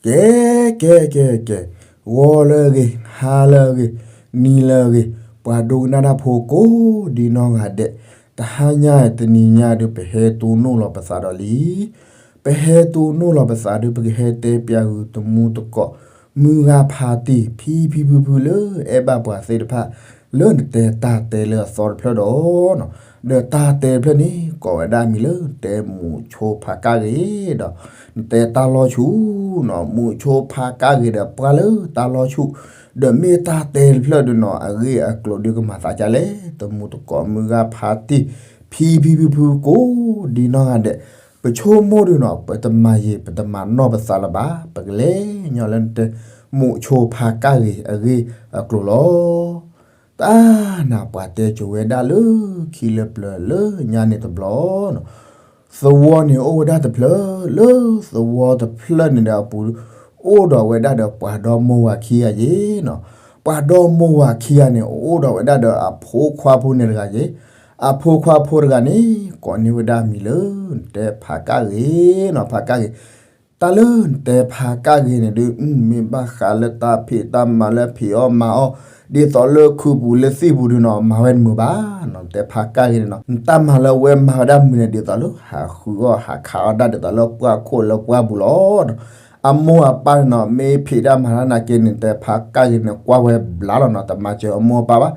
ကဲ ကဲ ကဲ ကဲ, ဂီၤလၢအဂ့ၤ, ဟါလၢအဂ့ၤ, နံၤလၢအဂ့ၤ, ပှၤဒိကနၣ်တၢ်ဖိကိးဒ်နီၢ်ဂၤဒဲး, တဟါညါတနံၤညါဒီး ပဟဲတိၢ်နီၣ်လီၤပသးဒီးလံ. ပဟဲတိၢ်နီၣ်လီၤပသးဒီး ပကဟဲတဲပၠးဃုာ်တမူတကိး မုၢ်ဂၤဖါတံၢ် ဖံဖံဖုဖုလၢ အဲၣ်ဘၣ်ပှၤသ့ၣ်တဖၣ် လၢနတဲတၢ်တဲလၢအသီတဖျၢၣ်ဒီး ဒီးတၢ်တဲတဖျၢၣ်န့ၣ် ကိးဝဲဒၣ်မံၤလၢ တဲမူးဆိဖါကၣ်ဂ့ၤဒီး နတဲတၢ်လီၢ်ဆူၣ်နီၤ, မူးဆိဖါကၣ်ဂ့ၤဒီးပှၢ်လၢတၢ်လီၢ်ဆူၣ်, ဒီးမ့ၢ်တၢ်တဲတဖျၢၣ်ဒီးနီၤ အဂ့ၢ်အကျိၤဒုးကမၤသးဒ်လဲၣ်, တမူးတကိးမုၢ်ဂၤဖါတံၢ် ဖံဖံဖုဖုကိးဒ်နီၢ်ဂၤဒဲး, ပဆိကမိၣ်ဒီးနီၤ ပတမၤယံာ် ပတမၤနီၢ်ပသးလၢၤဘၣ်, ပကလဲၤညီလၢနတဲ မူးဆိဖါကၣ်ဂ့ၤအဂ့ၢ်အကျိၤလီၤ. တၢ်နၤ ပှၤတဲကိၤဝဲဒၣ်လၢခံလၢပျၢၤလၢညါန့ၣ်တဘျီနီၤ, သဝီန့ၣ်အိၣ်ဝဲဒၣ်တဖျၢၣ်, လၢသဝီတဖျၢၣ်န့ၣ်ဒီးအပူၤ အိၣ်ဒီးဝဲဒၣ်ဒီးပှၤဒီမါဝၤခံဂၤယ့ၤနီၤ, ပှၤဒီမါဝၤခံဂၤန့ၣ် အိၣ်ဒီးဝဲဒၣ်ဒီးအဖိခွါဖိန့ၣ်တဂၤယ့ၤ, အဖိခွါဖိတဂၤန့ၣ် ကိးန့ၢ်ဝဲဒၣ်မံၤလၢ နတဲဖါကၣ်ဂ့ၤနီၤ, ဖါကၣ်ဂ့ၤ တၢ်လၢနတဲဖါကၣ်ဂ့ၤန့ၣ်ဒုး မ့ၢ်ဘၣ်ဃးလၢတၢ်ဖံးတၢ်မၤလၢဖံးအီၣ်မၤအီၣ် ဒ်သိးလၢခုးပူၤလၢသံၣ်ပူၤဒုးနီၤ မၤဝဲတမုာ်ဘၣ်နီၤ, နတဲဖါကၣ်ဂ့ၤန့ၣ်နီၤ, နတၢ်မၤလၢအဝဲမၤဝဲဒၣ်မုာ်န့ၣ် ဒ်သိးလၢဟးဃုအီၣ်ဟးခးအီၣ်တၢ်ဒ်သိးလၢပှၢ်ခိၣ်လၢပှၢ်ပူၤလီၤ. အမိၢ်အပၢ်န့ၣ်နီၤ မ့ၢ်ဖံးတၢ်မၤတၢ်နာ်က့န့ၣ် နတဲဖါကၣ်ဂ့ၤန့ၣ် ကွၢ်ဝဲဘျါလီၤနီၤ, တမၤစၢၤအမိၢ်အပၢ်ဘၣ်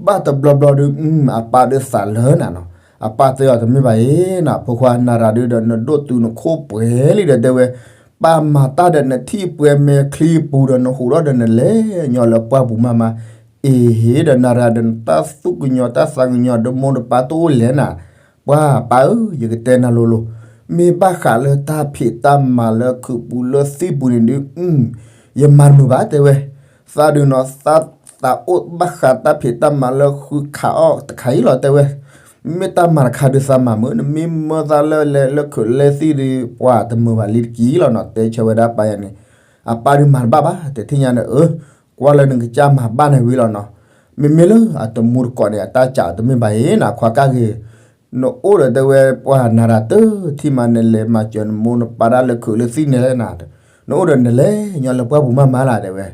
ဘၣ်တဘျီဘျီဒီး အပၢ်ဒုးသးလၢနၤနီၤ, အပၢ်တဲအီၤတမ့ၢ်ဘၣ်အံၤနီၤ, ဖိခွါနၤရၤဒုးဒီး နဒိၣ်တုာ်နခိၣ်ပှဲၤလံဒီးတဲဝဲ, ပၢ်မၤတၢ်ဒီးနထံၣ်ပှဲၤမဲာ်ချံပူၤဒီး နဟူးထီၣ်ဒီးနလဲၤညီလၢပှၢ်ပူၤမးမး, အ့ဟ့ဒီးနၤရၤဒီး နတၢ်သူၣ်ကညီၤတၢ်သးကညီၤဒီးမိၢ်ဒီးပၢ်တအိၣ်လဲၣ်နၤ, ပှၢ်ပၢ်ဧၢ, ယကတဲနၤလိၤလိၤ, မ့ၢ်ဘၣ်ဃးလၢတၢ်ဖံးတၢ်မၤလၢခုးပူၤလၢသံၣ်ပူၤန့ၣ်ဒုး ယမၤတမုာ်ဘၣ်တဲဝဲ, သးဒုးနီၤ သးအိၣ်ဘၣ်ဃးတၢ်ဖံးတၢ်မၤလၢဃုခးအီၣ်တခါအံၤလီၤတဲဝဲ, မ့ၢ်တၢ်မၤတခါဒုးသးမၤမုာ် နမ့ၢ်မၢသးလၢလဲၤလၢခုးလဲၤသံၣ်ဒုး ပှၢ်တမုာ်ဘၣ်လံတက့ၢ်လီၤနီၤ, တဲဆၢဝဲဒၣ်ပၢ်ယၤန့ၣ်, အပၢ်ဒုးမၤတဘၣ်ဘၣ် တထံၣ်ညါဒီး အၢ ကွၢ်လၢနကစၢ်မၤဘၣ်န့ၣ်ဝံၤလီၤနီၤ, မ့မ့ၢ်လၢအတမူတကိးန့ၣ် အတၢ်စံးတမ့ၢ်ဘၣ်အံၤနၤ ခွါကၣ်ဂ့ၤ နအိၣ်ဒီးတဲဝဲပှၢ်နၤရၤတထံၣ်မး နလဲၤမၤစၢၤနမိၢ်နပၢ်ဒၣ်လၢခုးလၢသံၣ်န့ၣ်လဲၣ်နၤ, နအိၣ်ဒီးနလဲၤညီလၢပှၢ်ပူၤမးမးလၢ်တဲဝဲ,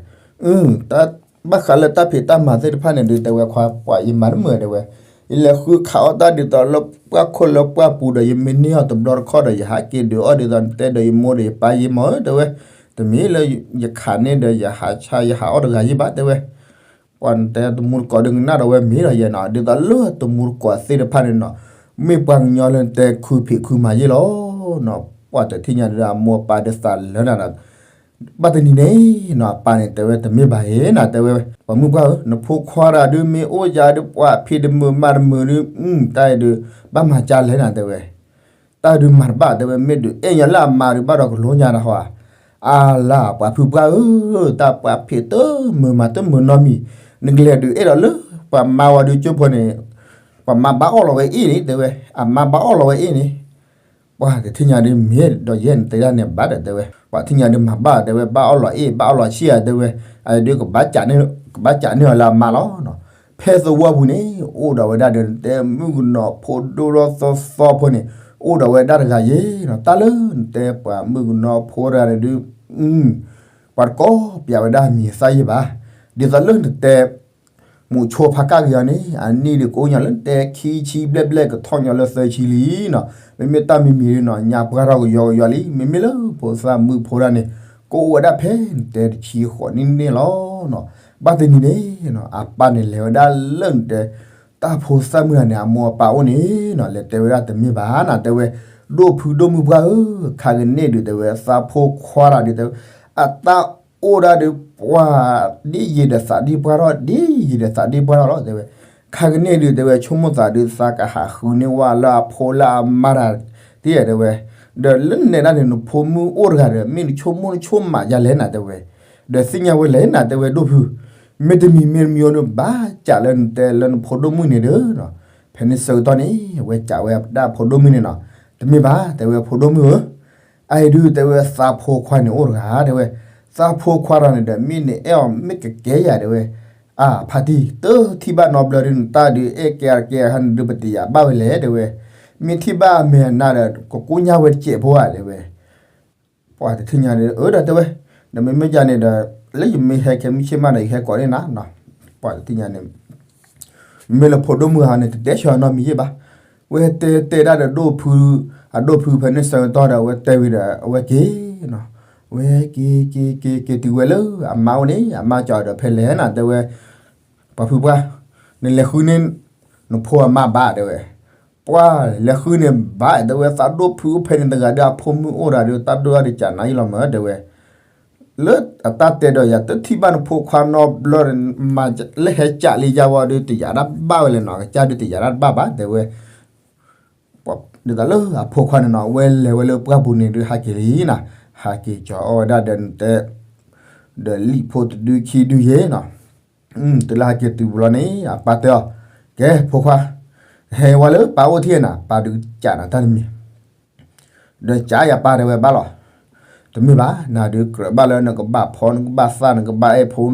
ဘၣ်ဃးလၢတၢ်ဖံးတၢ်မၤသ့ၣ်တဖၣ်န့ၣ်ဒုးတဲဝဲခွါပှၢ်ယမၤတမုာ်တဲဝဲ, ယလဲၤဃုခးအီၣ်တၢ်ဒ်သိးလၢပှၢ်ခိၣ်လၢပှၢ်ပူၤဒီး ယမ့ၢ်န့ၢ်အီၤတဘျီတခီၣ်ဒီး ယဟးက့ၤဒုးအီၣ်ဒ်သိးနတဲဒီးယမိၢ်ဒီးယပၢ်ယ့မးဧၢတဲဝဲ, တမ့ၢ်လၢယခးန့ၢ်ဒီးယဟးဆါယဟးအီၣ်တဂၤယ့ဘၣ်တဲဝဲ ပှၤနတဲတမူတကိးဒုးကနၣ်ဒီးဝဲမ့ၢ်ဒီးယဲနီၤ, ဒ်သိးလၢတမူတကိးသ့ၣ်တဖၣ်န့ၣ်နီၤ, မ့ၢ်ပှၤကညီလၢနတဲခုးဖံးခုးမၤယ့ၢ်လီၤနီၤ, ပှၢ်တထံၣ်ညါဒုးအမိၢ်အပၢ်ဒုးသးလၢနၤဒီး, ဘၣ်တနံၤန့ၣ်နီၤ အပၢ်န့ၣ်တဲဝဲတမ့ၢ်ဘၣ်အံၤနၤတဲဝဲ, ပှၤမုၣ်ပှၢ်ဧၢ နဖိခွါတဂၤဒုးမ့ၢ်အိၣ်ယၤဒုး ပှၤဖံးတမုာ်မၤတမုာ်ဒုး တၢ်အံၤဒုး ဘၣ်မၤကၢ်လဲၣ်နၤတဲဝဲ တၢ်ဒုးမၤတဘၣ်တဲဝဲ မ့ၢ်ဒုးအဲၣ်ညီလၢအမါဒုးဘၣ်ဒီးကလိညါတၢ်ဟီဧါ, အါလၢပှၤဖုပှၢ်ဧၢ, တၢ်ပှၤဖံးတမုာ်မၤတမုာ်နီတမံၤ, နကလဲၤဒုးအဲၣ်ဒိးလၢ ပှၤမါဝဲဒုးကၠိဖိန့ၣ်, ပှၤမါဘၣ်အီၣ်လီၤဝဲအ့ၣ်န့ၣ်တဲဝဲ, အမါဘၣ်အီၣ်လီၤဝဲအ့ၣ်န့ၣ်, ပှၤတထံၣ်ညါဒုးမ့ၢ်ဒီးယဲၢ်နတဲဒၣ်န့ၣ်ဘၣ်ဒီးတဲဝဲ, ပှၤထံၣ်ညါဒုးမၤဘၣ်တဲဝဲ ဘၣ်အီၣ်လီၤအ့ၣ် ဘၣ်အီၣ်လီၤဆံၣ်ဧါတဲဝဲ, အဒုး ကဘၣ်ကးန့ၢ်အီၤလၢအမါလီၤ. ဖဲသဝီပူၤန့ၣ် အိၣ်ဒီးဝဲဒၣ်ဒီးနတဲမုၣ်ကနီၤဖိဒိၣ်ထီၣ်သီသီဖိန့ၣ် အိၣ်ဒီးဝဲဒၣ်တဂၤယ့ၢ်နီၤ, တၢ်လၢနတဲပှၤမုၣ်ကနီၤဖိတဂၤန့ၣ်ဒုး ပှၤတကိးပျးဝဲဒၣ်မံၤသၣ်ယ့ၢ်ဘၣ်, ဒ်သိးလၢနတဲ မူးဆိဖါကၣ်ဂ့ၤအီၤန့ၣ် အနံၣ်ဒုးကအိၣ်ညီလၢနတဲခံဆံဘျဲၣ်ဘျဲၣ် ကထီၣ်ညီလၢသၢဆံလံနီၤ, မ့မ့ၢ်တၢ်မံၤမံၤဒုးနီၤ ညါပှၢ်ထီၣ်ကယီကယီလံ, မ့မ့ၢ်လၢဖိသၣ်မုၣ်ဖိတဂၤန့ၣ် ကအိၣ်ဝဲဒၣ်ဖဲနတဲတဆံဃိးနံၣ်န့ၣ်လီၤ. ဘၣ်တနံၤန့ၣ်နီၤ အပၢ်န့ၣ်လဲၤဝဲဒၣ်လၢနတဲ တၢ်ဖိသၣ်မုၣ်တဂၤန့ၣ် အမိၢ်အပၢ်အိၣ်န့ၣ်နီၤ, လဲၤတဲဝဲဒၣ်တမ့ၢ်ဘၣ်နၤတဲဝဲ, ဒိၣ်ဖုဒိၣ်မုၣ်ပှၢ်ဧၢ, ခါကန့ၣ်ဒုးတဲဝဲ သးဖိခွါတဂၤဒုးတဲဝဲ အတၢ်အိၣ်ဒၣ်ဒုး ပှၤဒ်ယံာ်ဒီးသးဒ်ပှၢ်ထီၣ် ဒ်ယံာ်ဒီးသးဒ်ပှၢ်ထီၣ်လီၤတဲဝဲ, ခါကန့ၣ်ဒုးတဲဝဲ ဆိကမိၣ်သးဒုး သးကဟးဃုန့ၢ်ဝဲလၢအဖိလၢအမါတဂၤ တဲတဲဝဲ, ဒီးလၢနဲဒၣ်န့ၣ် နဖိမုၣ်အိၣ်တဂၤဒီး မ့ၢ်နဆိကမိၣ်နဆိကမးယၤလဲၣ်နၤတဲဝဲ, ဒီးသ့ၣ်ညါဝဲလဲၣ်နၤတဲဝဲဒိၣ်ဖု, မ့တမံၤမ့တမံၤအံၤန့ၣ် ဘၣ်စးလၢနတဲလၢနဖိဒိၣ်မုၣ်န့ၣ်ဒီး ဖဲန့ၣ်ဆၢကတီၢ်န့ၣ် အဝဲစံးဝဲဒၣ်ဖိဒိၣ်မုၣ်န့ၣ်နီၤ, တမ့ၢ်ဘၣ် တဲဝဲဖိဒိၣ်မုၣ်ဧၢ, အအံၤဒုးတဲဝဲသးဖိခွါန့ၣ်အိၣ်တဂၤ တဲဝဲ, သးဖိခွါတဂၤန့ၣ်ဒီး မ့ၢ်နအဲၣ်အီၤမ့ၢ်ကကဲယၤ တဲဝဲ, အါ ဖါတံၢ် တထံၣ်ဘၣ်နီတဘျီဒုး နတၢ်ဒုးအဲၣ်ကဲကဲခါန့ၣ်ဒုး ပတယာ်ဘၣ်ဝဲလဲၣ် တဲဝဲ, မ့ၢ်ထံၣ်ဘၣ်အမဲာ်အနါဒီး ကကိညၢ်ဝဲတစဲးဖိဧါ တဲဝဲ ပ ပှၤတထံၣ်ညါန့ၣ် အၢ ဒီးတဲဝဲ, ဒီးမ့မ့ၢ်ယၤန့ၣ်ဒီး လၢယမ့ၢ်ဟဲခဲမုၢ်ဆ့ၣ်မးဒီး ယဟဲကိးန့ၢ်နၤနီၤ. ပှၤတထံၣ်ညါန့ၣ် မ့မ့ၢ်လၢဖိဒိၣ်မုၢ်ဟါန့ၣ် တတဲဆၢနီတမံၤယဲၢ်ဘၣ်. ဝဲတဲတဲဒၣ်ဒီးဒိၣ်ဖု, အဒိၣ်ဖုဖဲန့ၣ်ဆၢကတီၢ်ဒီး အဝဲတဲဝံၤဒီး အဝဲက့ၤနီၤ. ဝဲက့ၤက့ၤက့ၤက့ၤတုၤဝဲလၢအမါအိၣ်န့ၣ် အမါကၠီဒီးဖဲလဲၣ်နီၤ တဲဝဲ, ပှၤဖုပှၢ်, နလဲၤဃုန့ၢ်နဖိအမါဘၣ် တဲဝဲ. ပှၤလဲၤဃုန့ၢ်ဘၣ် တဲဝဲ, သးဒိၣ်ဖုအိၣ်ဖဲန့ၣ်တဂၤဒီး အဖိမုၣ်အိၣ်ဒၣ်ဒီး တၢ်ဒိၣ်အါဒုးကနၤယလီၤမၢ် တဲဝဲ. လၢအတၢ်တဲဒီးယၤ တထံၣ်ဘၣ်နဖိခွါနီတဘျီ, လၢဟဲကးလံယါဝဲဒီး တယာ်ဒၣ်ဘၣ်ဝဲလဲၣ်နီၤ, အကစၢ်ဒုးတယာ်ဒၣ်တဘၣ်ဘၣ် တဲဝဲ. ဒ်သိးလၢအဖိခွါန့ၣ်နီၤ ဝဲလဲၤဝဲလၢပှၢ်ပူၤန့ၣ်ဒုး ဟးက့ၤလံနီၤ, ဟးက့ၤကၠီအီၣ်ဝဲဒၣ်ဒီးနတဲ, ဒီးလံာ်ဖိတဒုခံဒုယဲၢ်နီၤ. တုၤလၢဟးက့ၤတုၤပူၤလီၤန့ၣ် အပၢ်တဲအီၤ, ကဲဖိခွါ, ဟဲဝဲလၢပၢ်အိၣ်ထံၣ်နၤ ပၢ်ဒုးကးနၤတၢ်တမံၤ ဒီးကးယၤပၢ် တဲဝဲ ဘၣ်လီၤ. တမ့ၢ်ဘၣ် နၤဒုးကြၢးဘၣ်လၢနကဘၣ်ဖီ နကဘၣ်သၣ် နကဘၣ်အဲၣ်ဖိ,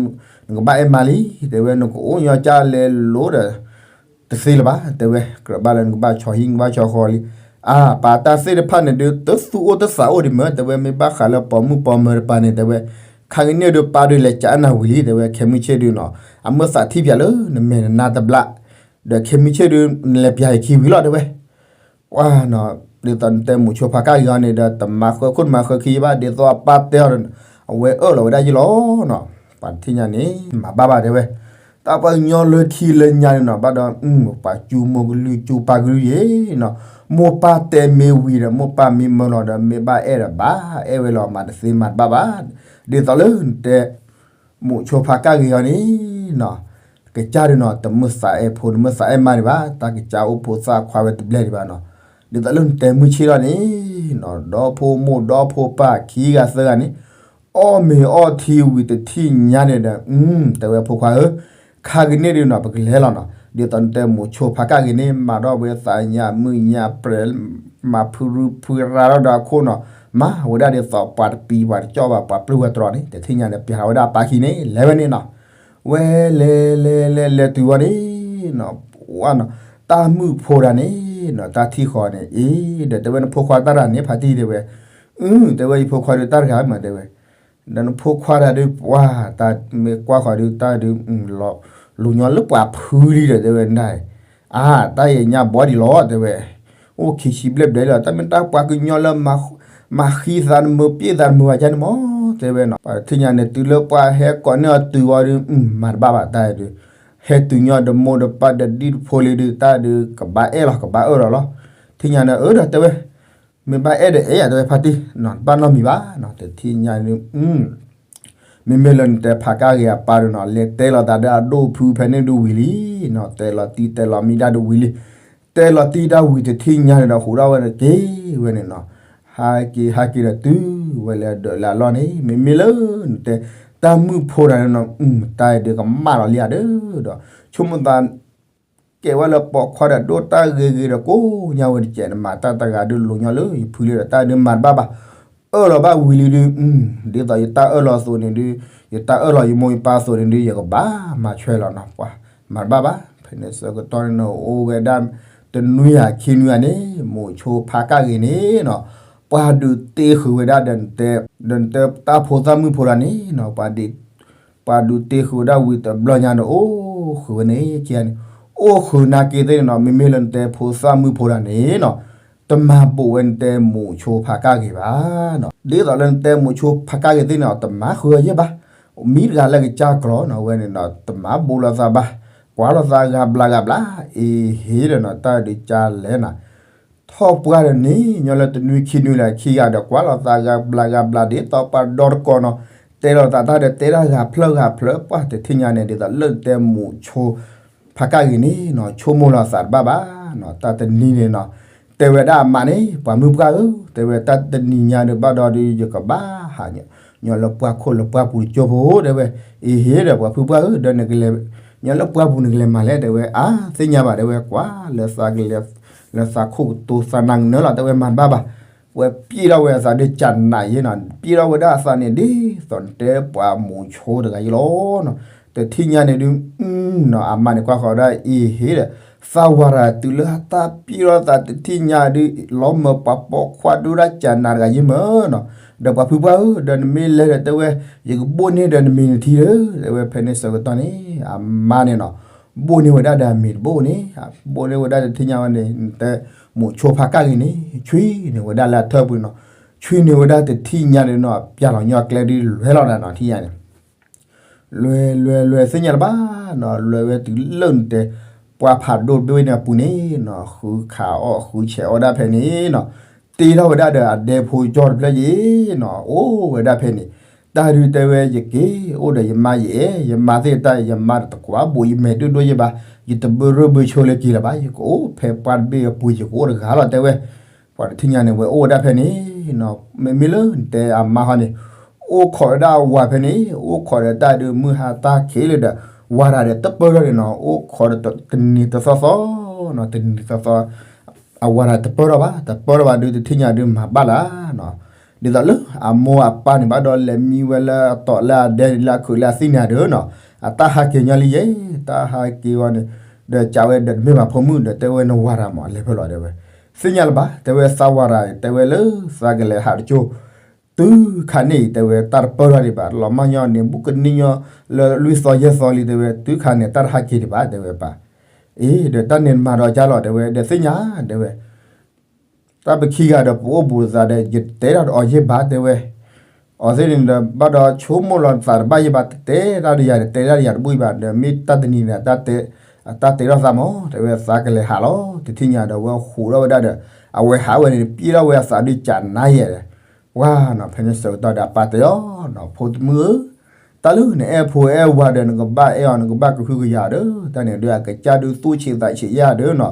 နကဘၣ်အဲၣ်မါလံ, တဲဝဲ, နကအိၣ်ညီကၢ်လဲၤလိၤဒီး တသ့လၢၤဘၣ် တဲဝဲ, ကြၢးဘၣ်လၢနကဘၣ်ဆီဟံၣ် နကဘၣ်ဆီဃီလံ. အါ ပၢ်တၢ်သ့ၣ်တဖၣ်န့ၣ်ဒုး တသူၣ်အိၣ်တသးအိၣ်ဒံးမၢ် တဲဝဲ, မ့ၢ်ဘၣ်ဃးလၢပိာ်မုၣ်ပိာ်မၢၤတပၤန့ၣ် တဲဝဲ, ခါကန့ၣ်ဒုး ပၢ်ဒုးလဲၤကးနၤဝံၤလံ တဲဝဲ, ခဲမုၢ်ဆ့ၣ်ဒုးနီၤ အမုၢ်သးထံၣ်ပၠးလၢနမဲာ်နနါတဘျၣ်, ဒီးခဲမုၢ်ဆ့ၣ်ဒုး နလဲၤပၠးယခံဝံၤလီၤ တဲဝဲ. ပှၤနီၤ ဒ်သိးနတဲမိၤဆိဖးကၣ်ဂ့ၤအီၤန့ၣ်ဒီး တမၤဃၢခိၣ်တမၤဃၢခံယဲၢ်ဘၣ် ဒ်သိးအပၢ်တဲအီၤဒီး အဝဲအၢၣ်လီၤဝဲဒၣ်ယဲၢ်လီၤနီၤ. ပှၤတထံၣ်ညါန့ၣ် မၤဘၣ်ဘၣ်တဲဝဲ, တၢ်ပှၤကညီလၢထံလၢညါန့ၣ်နီၤ ဘၣ်ဒီး ပှၤကၠူမိၢ်ကလုၢ်ကၠူပၢ်ကလုၢ်ယဲၢ်နီၤ, မိၢ်ပၢ်တဲမ့ၢ်ဝံၤဒီး မိၢ်ပၢ်မ့ၢ်မၢလီၤဒီး မ့ၢ်ဘၣ်အဲၣ်ဒီးဘၣ်အဲၣ်ဝဲလီၤ မၤတသ့မၤတဘၣ်ဘၣ်. ဒ်သိးလၢနတဲ မိၤဆိဖးကၣ်ဂ့ၤအီၤန့ၣ်နီၤ, ကစၢ်ဒုးနီၤ တမုၢ်သးအဲၣ်ဖိ တမုၢ်သးအဲၣ်မါဒံးဘၣ်, တၢ်ကစၢ်အိၣ်ဖိသၣ်ခွါဝဲတဘျဲၣ်ဒံးဘၣ်နီၤ. ဒ်သိးလၢနတဲမုၢ်ဆ့ၣ်လီၤန့ၣ်နီၤ ဒီဖိမိၢ်ဒီဖိပၢ်ခံဂၤသၢဂၤန့ၣ် အီၣ်မ့ၤအီထံဝံၤတထံၣ်ညါန့ၣ်ဒီး တဲဝဲဖိခွါဧၢ, ခါကန့ၣ်ဒုးနီၤ ပကလဲၤလီၤနီၤ. ဒ်သိးနတဲမိၤဆိဖးကၣ်ဂ့ၤန့ၣ် မၤထီၣ်ဝဲသးညါမုၢ်ညါပြဲၤ မၤဖုရူဖုရၤထီၣ်ဒီးအခိၣ်နီၤ, မၤဝဲဒၣ်ဒ်သိးပှၤတပံၤပှၤတကၠီၣ်ဘၣ် ပှၤပျုၢ်ဝဲတြီၤန့ၣ် တထံၣ်ညါန့ၣ် ပျးထီၣ်ဝဲဒၣ်အပၢ်ခံန့ၣ် လဲၤဝဲန့ၣ်နီၤ. ဝဲလဲၤလဲၤလဲၤလဲၤတုၤဝဲန့ၣ်နီၤ, ဝဲနီၤ တၢ်မုၣ်ဖိတဂၤန့ၣ်နီၤ တၢ်ထံၣ်ဃီန့ၣ် အ့ ဒီးတဲဝဲ နဖိခွါတၢ်တဂၤန့ၣ် ဖါတံၢ် တဲဝဲ, အု တဲဝဲ ယဖိခွါဒုးတၢ်တဂၤမး တဲဝဲ. ဒီးနဖိခွါတၢ်ဒုး ပှၤတၢ်မ့ၢ်ကွၢ်ဃီၤဒုး တၢ်ဒုး လူၤညီလၢပှၤဖုလံဒီး တဲဝဲဒၣ်, အါ တၢ်ယညါဘီဒံးလီၤ တဲဝဲ, အိၣ်ခံဆံဘျဲၣ်ဘျဲၣ်လီၤ တၢ်မ့ၢ်တၢ်ပှၤကညီလၢ မၤဃံသးတမုာ် ပျ့ၢ်သးတမုာ်ဘၣ်ကန့ၣ်မး တဲဝဲနီၤ. ပှၤတထံၣ်ညါန့ၣ် တုၤလၢပှၤဟဲကိးန့ၢ်အီၤတုၤဝံၤဒီး မၤတဘၣ်ဘၣ်တၢ်ဒုး, ဟဲတုၤညီဒီးမိၢ်ဒီးပၢ်ဒီးဒံၣ်တဖိလံဒုး တၢ်ဒုးကဘၣ်အဲၣ်လီၤ ကဘၣ်အၢၣ်လီၤလီၤ. ထံၣ်ညါန့ၣ် အၢ ဒီးတဲဝဲ မ့ၢ်ဘၣ်အဲၣ်ဒီးအဲၣ်ယၤ တဲဝဲ ဖါတံၢ်နီၤ တဘၣ်နီတမံၤဘၣ်နီၤ တထံၣ်ညါန့ၣ် မ့မ့ၢ်လၢနတဲဖးကၣ်ဂ့ၤအပၢ်ဒုးနီၤ လဲၤတဲလီၤသးဒီးအဒိၣ်ဖုဖဲန့ၣ်ဒုးဝံၤလံနီၤ တဲလီၤတံၢ်တဲလီၤမံဒၣ်ဒုးဝံၤလံ တဲလီၤတံၢ်ဒၣ်ဝံၤတထံၣ်ညါန့ၣ်ဒီး ဟူးထီၣ်ဝဲန့ၣ်က့ၤဝဲန့ၣ်နီၤ ဟးက့ၤဟးက့ၤဒီးတုၤဝဲလၢအဒၢးလၢအလီၢ်န့ၣ် မ့မ့ၢ်လၢနတဲ တၢ်မုၣ်ဖိတဂၤန့ၣ်နီၤ တၢ်ဒုးကမၣ်လီၤလံဧါဒီး ဒီး ဆိကမိၣ်သး ကဲဝဲလၢပိာ်ခွါဒီးဒိၣ်တၢ်ဂ့ၤဂ့ၤဒီးကိးညါဝဲတကဲးန့ၣ် မၤတၢ်တဂၤဒုးလူၤညီလၢယဖုလံဒီး တၢ်ဒုးမၤတဘၣ်ဘၣ် အၢၣ်လီၤဘၣ်ဝံၤလံဒုး ဒ်သိးယတၢ်အၢၣ်လီၤအသိးန့ၣ်ဒုး ယတၢ်အၢၣ်လီၤယမိၢ်ယပၢ်အသိးန့ၣ်ဒုး ယကဘၣ်မၤဆွဲလီၤနီၤ ပှၤမၤတဘၣ်ဘၣ် ဖဲန့ၣ်ဆၢကတီၢ်န့ၣ် အိၣ်ဝဲဒၣ် တနွံဂၤခံနွံဂၤန့ၣ် မိၤဆိဖးကၣ်ဂ့ၤန့ၣ်နီၤ ပှၤဒုးတ့ဃုာ်ဝဲဒၣ်ဒီး ဒီးနတဲတၢ်ဖိသၣ်မုၣ်ဖိတဂၤန့ၣ်နီၤ ပှၤဒုး ပှၤဒုးတ့ဃုာ်ဝဲဒၣ်ဝံၤတဘျီညါန့ၣ် အိၣ်ဃုာ်ဝဲန့ၣ်ခံဂၤန့ၣ် အိၣ်ဃုာ်နာ်က့သ့ၣ်န့ၣ်နီၤ မ့မ့ၢ်လၢနတဲဖိသၣ်မုၣ်ဖိတဂၤန့ၣ်နီၤ တမၤဘူးဝဲနတဲမိၤဆိဖးကၣ်ဂ့ၤဘၣ်နီၤ ဒ်သိးလၢနတဲမိၤဆိဖးကၣ်ဂ့ၤသ့ၣ်န့ၣ်နီၤ တမၤဃုာ်အီၤယဲၢ်ဘၣ် မ့ၢ်တဂၤလၢကစၢ်ကျီၤနီၤ ဝဲန့ၣ်နီၤ တမၤဘူးလိာ်သးဘၣ် ကွၢ်လိာ်သးဂၤဘျါဂၤဘျါ အ့ဟ့ဒီးနီၤ တၢ်ဒုးကၢ်လဲၣ်နီၤ ထီၣ်ပှၢ်ဒီးန့ၣ် ညီလၢတနွံခံနွံလၢခံဂၤဒီး ကွၢ်လိာ်သးဂၤဘျါဂၤဘျါ ဒ်သိးပှၤဒီတကီၢ်နီၤ တဲလိာ်သးတၢ်ဒီးတဲတၢ်ဂၤဖျၢၣ်ဂၤဖျၢၣ် ပှၤတထံၣ်ညါန့ၣ် ဒ်သိးလၢတဲမိၤဆိ ဖးကၣ်ဂ့ၤန့ၣ်နီၤ ဆိကမိၣ်လီၤသးတဘၣ်ဘၣ်နီၤ တၢ်တနံၤန့ၣ်နီၤ တဲဝဲဒၣ်အမါန့ၣ် ပှၤမုၣ်ပှၢ်ဧၢ တဲဝဲတၢ်တနံၤညါဒီးဘၣ်ဒီးဒုး ယကဘၣ်ဟး ညီလၢပှၢ်ခိၣ်လၢပှၢ်ပူၤတကၠိဖိ တဲဝဲ အ့ဟ့ဒီးပှၤဖုပှၢ်ဧၢ ဒီးနကလဲၤ ညီလၢပှၢ်ပူၤနကလဲၤမၤလဲၣ် တဲဝဲ အါ သ့ၣ်ညါဘၣ် တဲဝဲ ကွၢ်လၢသးကလဲၤ လၢသးခိၣ်ကတိၤသးနၢ်ကနၢလီၤ တဲဝဲမၤတဘၣ်ဘၣ် ဝဲပျ့ၢ်ထီၣ်ဝဲအသးဒ်ကနးယဲနီၤ ပျ့ၢ်ထီၣ်ဝဲဒၣ်အသးန့ၣ် ဒ်သိးနတဲပှၤမိၤဆိတဂၤယဲလီၤနီၤ တထံၣ်ညါန့ၣ်ဒုး နီၤ အမါန့ၣ်ကွၢ်ဃီၤဒၣ်အ့ဟ့ဒီး သးဝၤရၤတုၤလၢတၢ်ပျံၤထီၣ်သးတထံၣ်ညါဒုး လီၤမၢပှၤပိာ်ခွါဒိၣ်ဒၣ်ကနၤတဂၤယ့မၢ်နီၤ, ဒီးပှၤဖုပှၢ်ဧၢ, ဒီးနမ့ၢ်လဲၤဒီးတဲဝဲ, ယကဘိၣ်န့ၢ်ဒီးနမံၤနထံဧၢ, တဲဝဲဖဲန့ၣ်ဆၢကတီၢ်န့ၣ် အမါန့ၣ်နီၤ, ဘိၣ်န့ၢ်ဝဲဒၣ်ဒီးအမံၤတဘိၣ်န့ၣ်, ဘိၣ်န့ၢ်ဝဲဒၣ်တထံၣ်ညါဝဲန့ၣ် နတဲမိၣ်ဆိဖးကၣ်ဂ့ၤန့ၣ် ဆွံန့ၢ်ဝဲဒၣ်လၢအထၢၣ်ပူၤနီၤ, ဆွံန့ၢ်ဝဲဒၣ်တထံၣ်ညါန့ၣ်နီၤ ပျၢ်လီၤညီကျဲဒုးလွဲလီၤနၤနီၤ ထံၣ်ညါန့ၣ် လွဲလွဲလွဲသ့ၣ်ညါလၢၤဘၣ်နီၤ, လွဲဝဲတုၤလၢနတဲ ပှၤဖးဒိၣ်တဘ့ၣ်ဝဲန့ၣ်အပူၤန့ၣ်နီၤ, ဃုခးအီၣ်ဃုဆဲးအီၣ်ဒၣ်ဖဲန့ၣ်နီၤ, တ့ထီၣ်ဝဲဒၣ်ဒီးအဒဲဖိကၠီတဖျၢၣ်ယ့ၣ်နီၤ, အိၣ်ဝဲဒၣ်ဖဲန့ၣ်, တၢ်ဒုးတဲဝဲ ယက့ၤအိၣ်ဒီးယမါယအဲၣ်, ယမါသ့ၣ်တၢ် ယမါတကွၢ်ဘိးယမဲာ်ဒိၣ်ဒိၣ်ယ့ၣ်ဘၣ်, ယတဘၢရၢၢ်ဘၢဆိလၢက့ၤလၢၤဘၣ်, ယကအိၣ်ဖဲပှၢ်တဘ့ၣ်အပူၤ ယကအိၣ်တဂၤလီၤ တဲဝဲ ပှၤတထံၣ်ညါန့ၣ် ဝဲအိၣ်ဝဲဒၣ်ဖဲန့ၣ်နီၤ, မ့မ့ၢ်လၢနတဲအမါဟီန့ၣ် အိၣ်ခိးဝဲဒၣ်အဝၤဖဲန့ၣ်, အိၣ်ခိးဒီးတၢ်ဒုးမုၢ်ဟါတၢ်ခံးလၢဒီး ဝၤရၤဒီးတပၢၢ်ထီၣ်န့ၣ်နီၤ, အိၣ်ခိးဒီးတနံၤတသီသီနီၤ, တနံၤတသီသီ အဝၤရၤတပၢၢ်ထီၣ်ဘၣ်, တပၢၢ်ထီၣ်ဘၣ်ဒုးတထံၣ်ညါဒုးမၤဘၣ်လၢနီၤ, ဒ်သိးလၢအမိၢ်အပၢ်န့ၣ်ဘၣ်ဒီးလဲၤမံဝဲလၢအတီးလၢအဒဲလၢအခုးလၢအသံၣ်န့ၣ်ဒုးနီၤ, အတၢ်ဟးက့ၤညီလံယဲ, တၢ်ဟးက့ၤဝဲန့ၣ်, ဒီးကးဝဲဒီးတမ့ၢ်ဘၣ်ဖိမုၣ်ဒီးတဲဝဲနဝၤရၤမး လဲၤဖဲလီၤတဲဝဲ သ့ၣ်ညါလၢၤဘၣ်, တဲဝဲသးဝၤရၤ တဲဝဲလၢသးကလဲၤဟးတကၠိ, တုၤခါန့ၣ်အံၤ တဲဝဲတၢ်တပၢၢ်ထီၣ်ဒံးဘၣ်, လီၤမၢ်ညီန့ၣ် ဘူးကနံၣ်ညီလၢလွံၢ်သီယဲၢ်သီလံ တဲဝဲ တုၤခါန့ၣ် တၢ်တဟးက့ၤဒံးဘၣ် တဲဝဲပၢ်, အ့ ဒီးတၢ်န့ၣ်မၤဒီးကၢ်လီၤ တဲဝဲ ဒီးသ့ၣ်ညါ တဲဝဲ တၢ်ပခံဂၤဒီးပအိၣ်ဘူးသးဒီး ယတဲတၢ်ဒီးအီၤယ့ၣ်ဘၣ် တဲဝဲ, အီၤသ့ၣ်န့ၣ်ဒီး ဘၣ်ဒီးဆိကမိၣ်လီၤသးတဘၣ်ယ့ၣ်ဘၣ် တဲတၢ်ဒီးယၤဒီး တဲတၢ်ဒီးယၤတဘူၣ်အံၤဘၣ် ဒီးမ့ၢ်တၢ်တနံၤန့ၣ် အတၢ်တဲထီၣ်သးမး တဲဝဲသးကလဲၤဟးလီၤ တထံၣ်ညါဒီးဝဲဟးဝဲဒၣ်ဒီး အဝဲဟးဝဲန့ၣ် ပျဲထီၣ်ဝဲအသးဒုးကနါယဲၢ်ဒီး ပှၤနီၤ ဖဲန့ၣ်ဆၢကတီၢ်ဒီးအပၢ်တဲအီၤနီၤ ဖိတမုၣ်ဧၢ, တၢ်လၢနအဲၣ်ဖိအဲၣ်ဝၤဒီး နကဘၣ်အဲၣ်အီၤ နကဘၣ်ကဟုကယာ်ဒီး တၢ်န့ၣ်ဒီး အကစၢ်ဒုးသူၣ်ဆံးသးဆံးယဲၢ်ဒီးနီၤ,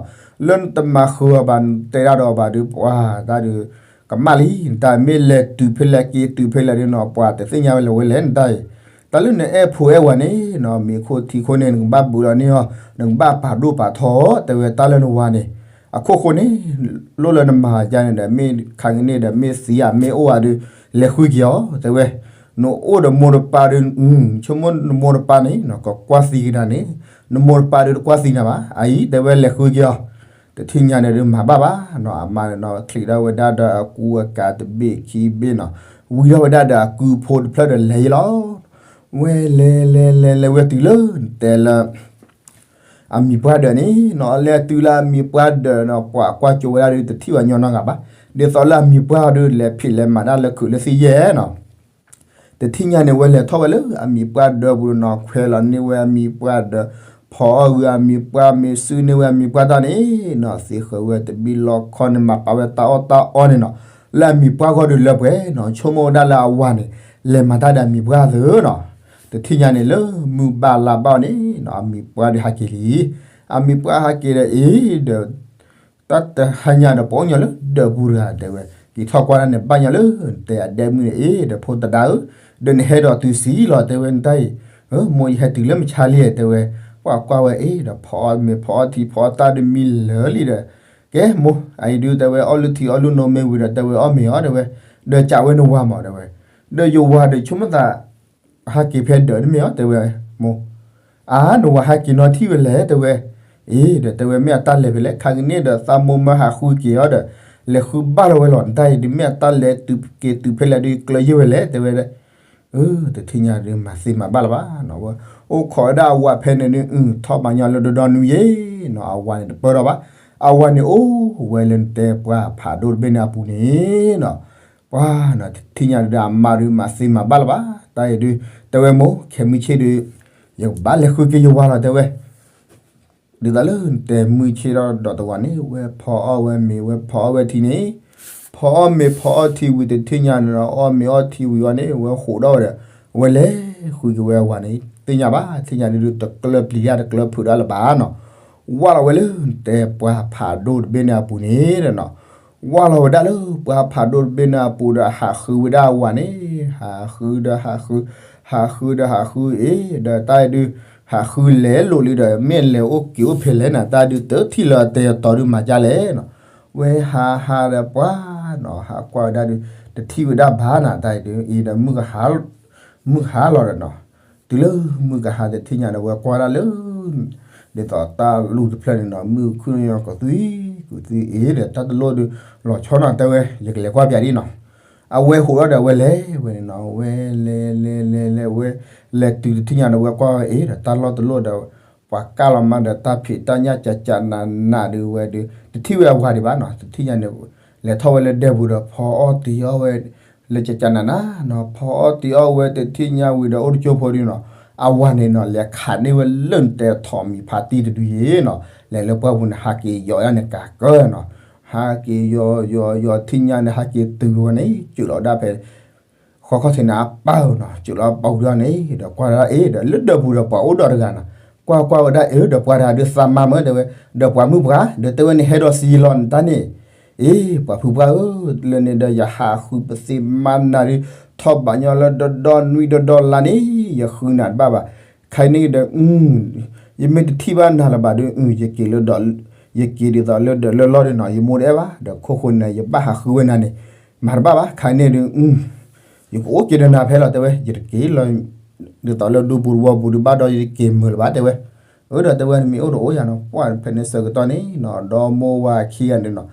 လၢနတမၤဃုာ်အီၤဘၣ် နတဲတၢ်ဒီးအီၤဘၣ်ဒီး ပှၤတၢ်ဒုး ကမၣ်လံ, နတၢ်မ့ၢ်လဲၤတုၤဖဲလဲၣ်က့ၤတုၤဖဲလဲၣ်ဒီးနီၤ ပှၤတသ့ၣ်ညါဝဲလၢၤဝဲလဲၣ် နတၢ်အံၤ, တၢ်လၢနအဲၣ်ဖိအဲၣ်ဝၤန့ၣ်နီၤ မ့ၤခိၣ်ထံခိၣ်န့ၣ် နကဘၣ်ဘူးဒီးန့ၢ်အီၤ နကဘၣ်ပာ်ဒိၣ်ပာ်ထီအီၤ တဲဝဲတၢ်လၢနဝၤန့ၣ်, အခိၣ်ဃိန့ၣ် လိၣ်လၢနမၤကါန့ၣ်ဒီး မ့ၢ်ခါကန့ၣ်ဒီး မ့ၢ်သံဧါ မ့ၢ်အိၣ်ဧါဒုး လဲၤဃုက့ၤအီၤ တဲဝဲ, နအိၣ်ဒီးမိၢ်တပၢ်ဒီး ဆိကမိၣ်နမိၢ်တပၢ်န့ၣ်နီၤ ကကွၢ်သံကဒါန့ၣ်, နမိၢ်တပၢ်ဒီးတကွၢ်သံနၤဘၣ် အအံၤ တဲဝဲလဲၤဃုက့ၤအီၤ, တထံၣ်ညါန့ၣ်ဒုးမၤဘၣ်ဘၣ်နီၤ အမါန့ၣ်နီၤ ချံးထီၣ်ဝဲဒၣ်ဒီးအကူအကၤတဘ့ၣ်ခံဘ့ၣ်နီၤ, ဝံထီၣ်ဝဲဒၣ်ဒီးအကုဖိတဖျၢၣ်ဒီးလဲၤယ့ၣ်လီၤ, ဝဲလဲၤလဲၤလဲၤလဲၤဝဲတုၤလၢ တဲလၢ အမံၤပှၢ်ဒၢးန့ၣ်နီၤ လဲၤတုၤလၢအမံၤပှၢ်ဒၢးနီၤ ပှၤကွၢ်ကၠိဝဲဒၣ်ဒုး တထံၣ်ဝဲညီနီတဂၤဘၣ်, ဒ်သိးလၢအမံၤပှၢ်ဒုး လဲၤဖံးလဲၤမၤတၢ်လၢခုးလၢသံၣ်ယဲၢ်နီၤ, တထံၣ်ညါန့ၣ် ဝဲလဲၤထီၣ်ဝဲလၢအမံၤပှၢ်ဒၢးပူၤနီၤ ခွဲးလီၤန့ၢ်ဝဲအမံၤပှၢ်ဒၢး, ဖီအီၣ်ဂုာ်အမံၤပှၢ် မ့ၢ်စုန့ၢ်ဝဲအမံၤပှၢ်တၢ်န့ၣ်နီၤ သ့ဃၢၤဝဲတဘံၣ်လီခီန့ၣ် မၤပာ်ဝဲတၢ်အီၣ်တၢ်အီန့ၣ်နီၤ, လၢအမံၤပှၢ်ဂီၢ်ဒုးလၢပှဲၤနီၤ ဆိကမိၣ်ဝဲဒၣ်လၢအဝၤန့ၣ် လဲၤမၤတၢ်ဒီးအမံၤပှၢ်သုနီၤ, တထံၣ်ညါန့ၣ်လၢမုၢ်ဘၣ်လါဘၣ်အီၤန့ၣ်နီၤ အမံၤပှၢ်ဒုးဟးက့ၤလံ, အမံၤပှၢ်ဟးက့ၤဒီးအ့ၣ်ဒီး တၢ်တဟါညါဒီး ပှၤအိၣ်ညီလၢဒၢးပူၤတဂၤတဲဝဲ, က့ၤထီၣ်ကွၢ်တၢ်န့ၣ် ဘၣ်ညီလၢ တဲအဒဲမုၣ်န့ၣ် အ့ၣ်ဒီးဖိသဒါဧၢ, ဒီးနဟဲဒီးတုၤဆံးလီၤ တဲဝဲ နတၢ်အံၤ, မိၢ်ယဟဲတုၤလၢမုၢ်ဆါလံ တဲဝဲ, ပှၤကွၢ်ဝဲအ့ၣ်ဒီး ဖီအီၣ်မ့ၤဖီအီၣ်ထံဖီအီၣ်တၢ်ဒီးမံလၢာ်လံဒီး, ကဲမိၢ် အအံၤဒုးတဲဝဲ အီၣ်လုၢ်ထံအီၣ်လုၢ်နိမ့ၢ်ဝံၤဒီး တဲဝဲအီၣ်မ့ၤအီၤ တဲဝဲ, ဒီးကးဝဲနဝၤမး တဲဝဲ, ဒီးယဝၤဒီးဆိကမိၣ်သး ဟးက့ၤဖဲဒၢးတမ့ၢ်အီၤ တဲဝဲ, မိၢ်, အါ နဝၤဟးက့ၤနီထံၣ်ဝဲလဲၣ် တဲဝဲ, အ့ၣ်ဒီးတဲဝဲ မ့ၢ်အတၢ်လဲၤဖဲလဲၣ် ခါကန့ၣ်ဒီး သးမိၢ်မၢဟးဃုက့ၤအီၤဒီး လဲၤဃုဘၣ်လီၤဝဲလီၤ နတၢ်အံၤဒုး မ့ၢ်အတၢ်လဲၤတုၤက့ၤတုၤဖဲလဲၣ်ဒုး ကျၢၤယ့ၢ်ဝဲလဲၣ် တဲဝဲ, တထံၣ်ညါဒုး မၤသ့မၤဘၣ်လၢၤဘၣ်နီၤ, အိၣ်ခိးဝဲဒၣ်အဝၤဖဲန့ၣ်ဒုး ထီၣ်ဘၣ်ညီလၢဒိၣ်ဒီနွံယ့ၣ်နီၤ အဝၤန့ၣ်တပၢၢ်ထီၣ်ဘၣ်, အဝၤန့ၣ်အိၣ်ဝဲလၢနတဲပှၤဖးဒိၣ်တဘ့ၣ်န့ၣ်အပူၤန့ၣ်နီၤ ပှၤနီၤ တထံၣ်ညါဒုးဒီးအမါဒုးမၤသ့မၤဘၣ်လၢၤဘၣ်, တၢ်အံၤဒုး တဲဝဲမိၢ် ခဲမုၢ်ဆ့ၣ်ဒုး ယကဘၣ်လဲၤဃုက့ၤယဝၤလီၤ တဲဝဲ, ဒ်သိးလၢနတဲမုၢ်ဆ့ၣ်ထီၣ်ဒီးတဂီၤန့ၣ် ဝဲဖီအီၣ်ဝဲမ့ၤ ဝဲဖီအီၣ်ဝဲထံန့ၣ်, ဖီအီၣ်မ့ၤဖီအီၣ်ထံဝံၤ တထံၣ်ညါန့ၣ်ဒီး အီၣ်မ့ၤအီၣ်ထံဝံၤအီၤန့ၣ် ဝဲဃိးဒီးဝဲဒီး ဝဲလဲၤဃုက့ၤဝဲအဝၤန့ၣ် သ့ၣ်ညါဘၣ် တထံၣ်ညါဒုး တကျၢၤပျံၤယၤ တကျၢၤဖုးဒၣ်လၢၤဘၣ်နီၤ, ဝၢ်လီၤဝဲလၢနတဲပှၤဖးဒိၣ်တဘ့ၣ်န့ၣ်အပူၤန့ၣ်ဒီးနီၤ, ဝၢ်လီၤဝဲဒၣ်လၢပှၤဖးဒိၣ်တဘ့ၣ်န့ၣ်အပူၤဒီး ဟးဃုဝဲဒၣ်အဝၤန့ၣ်, ဟးဃုဒီးဟးဃု, ဟးဃုဒီးဟးဃုအ့ၣ် ဒီးတၢ်အံၤဒုး ဟးဃုလဲၤလိာ်လံဒီး မ့ၢ်လဲၤအိၣ်က့ၤအိၣ်ဖဲလဲၣ်န့ၣ် တၢ်ဒုးတထံၣ်လၢအတဲအတီၤဒုးမၤဒ်လဲၣ်နီၤ, ဝဲဟးဟးဒီးပှၤနီၤ ဟးကွၢ်ဝဲဒၣ်ဒုး တထံၣ်ဝဲဒၣ်ဘၣ်နီၤ တၢ်အံၤဒုး အံၤဒီး မုၢ်ဟါလီၤဒီးနီၤ, တုၤလၢမုၢ်ကဟါတထံၣ်ညါဒီး ဝဲကွၢ်ဒၣ်လၢ ဒ်သိးတၢ်လူၢ်တဖျၢၣ်န့ၣ်နီၤ မုၢ်ခုၣ်န့ၣ်ကသွံကသွံအ့ၣ်ဒီး တၢ်တလိၣ်ဒုး လီၤဆီနီၤတဲဝဲ ယကလဲၤကွၢ်ပၠးဒ်နီၤ. အဝဲဟိးထီၣ်ဒီးအဝဲလဲၤဝဲန့ၣ်နီၤ အဝဲလဲၤလဲၤလဲၤလဲၤဝဲ လဲၤတုၤတထံၣ်ညါန့ၣ် ဝဲကွၢ်ဝဲအ့ၣ်ဒီး တၢ်လီၢ်တလိၣ်ဒီး ပှၤကၢ်လီၤမးဒီး တၢ်ဖံးတၢ်ညၣ်ကၠးကၠးနးနးဒုးဝဲဒုး တထံၣ်ဝဲအဝၤဒံးဘၣ်နီၤ တထံၣ်ညါန့ၣ် လဲၤထီၣ်ဝဲလၢဒဲပူၤဒီး ဖီအီၣ်တ့ၤအီၣ်ဝဲ လၢကၠးကၠးနးနးနီၤ ဖီအီၣ်တ့ၤအီၣ်ဝဲတထံၣ်ညါဝံၤဒီး အိၣ်တကၠိဖိဒုးနီၤ အဝၤန့ၣ်နီၤ လဲၤခးန့ၢ်ဝဲလၢနတဲထိးမံၤဖးတံၢ်တဒုယ့ၣ်နီၤ လဲၤလၢပှၢ်ပူၤန့ၣ် ဟးက့ၤယီၤဒၣ်န့ၣ်ကးကၢနီၤ ဟးက့ၤယီၤယီၤယီၤထံၣ်ညါန့ၣ် ဟးက့ၤတုၤဝဲန့ၣ် စၢးလီၤဒၣ်ဖဲ ဃီခီၣ်ထံးန့ၣ်အပၢ်နီၤ စၢးလီၤပာ်ဝံၤဒီးန့ၣ် ဒီးကွၢ်ဒၣ်အ့ၣ်ဒီး လၢဒဲပူၤဒီးပှၤအိၣ်ဒီးတဂၤနီၤ ကွၢ်ကွၢ်ဝဲဒၣ်အ့ၣ်ဒီးပှၤတဂၤဒုးသးမါမၢတဲဝဲ ဒီးပှၤမုၣ်ပှၢ် ဒီးတဲဝဲန့ၣ်ဟဲဒီးစံယလီၤနတၢ်န့ၣ် အ့ၣ် ပှၤဖုပှၢ်ဧၢ လၢန့ၣ်ဒီးယဟးဃုပသ့မါနၤဒုး ထီၣ်ဘးညီလၢဒီဒီနွံဒီဒီလါန့ၣ် ယဃုနၤတဘၣ်ဘၣ် ခါအံၤန့ၣ်ဒီး ယမ့ၢ်တထံၣ်ဘၣ်နၤလၢၤဘၣ်ဒုး ယက့ၤလၢဒီး ယက့ၤဒ်သိးလၢဒီးလၢလီၢ်ဒုးနီၤ ယမိၢ်တအဲၣ်ဘၣ် ဒီးခိၣ်ဃိန့ၣ် ယဘၣ်ဟးဃုဝဲနၤန့ၣ် မၤတဘၣ်ဘၣ် ခါအံၤန့ၣ်ဒုး ယကအိၣ်က့ၤဒီးနၤဖဲလီၤတဲဝဲ ယတက့ၤလီၤ ဒ်သိးလၢဒူပူၤတဝီပူၤဒုးဘၣ်ဒီး ယတက့ၤမုာ်လၢၤဘၣ်တဲဝဲ အၢဒီးတဲဝဲ နမ့ၢ်အိၣ်တအိၣ်ယၤနီၤ ပှၢ်ဖဲန့ၣ်ဆၢကတီၢ်န့ၣ်နီၤ ဒီမိၢ်ဝၤခံဂၤန့ၣ်နီၤ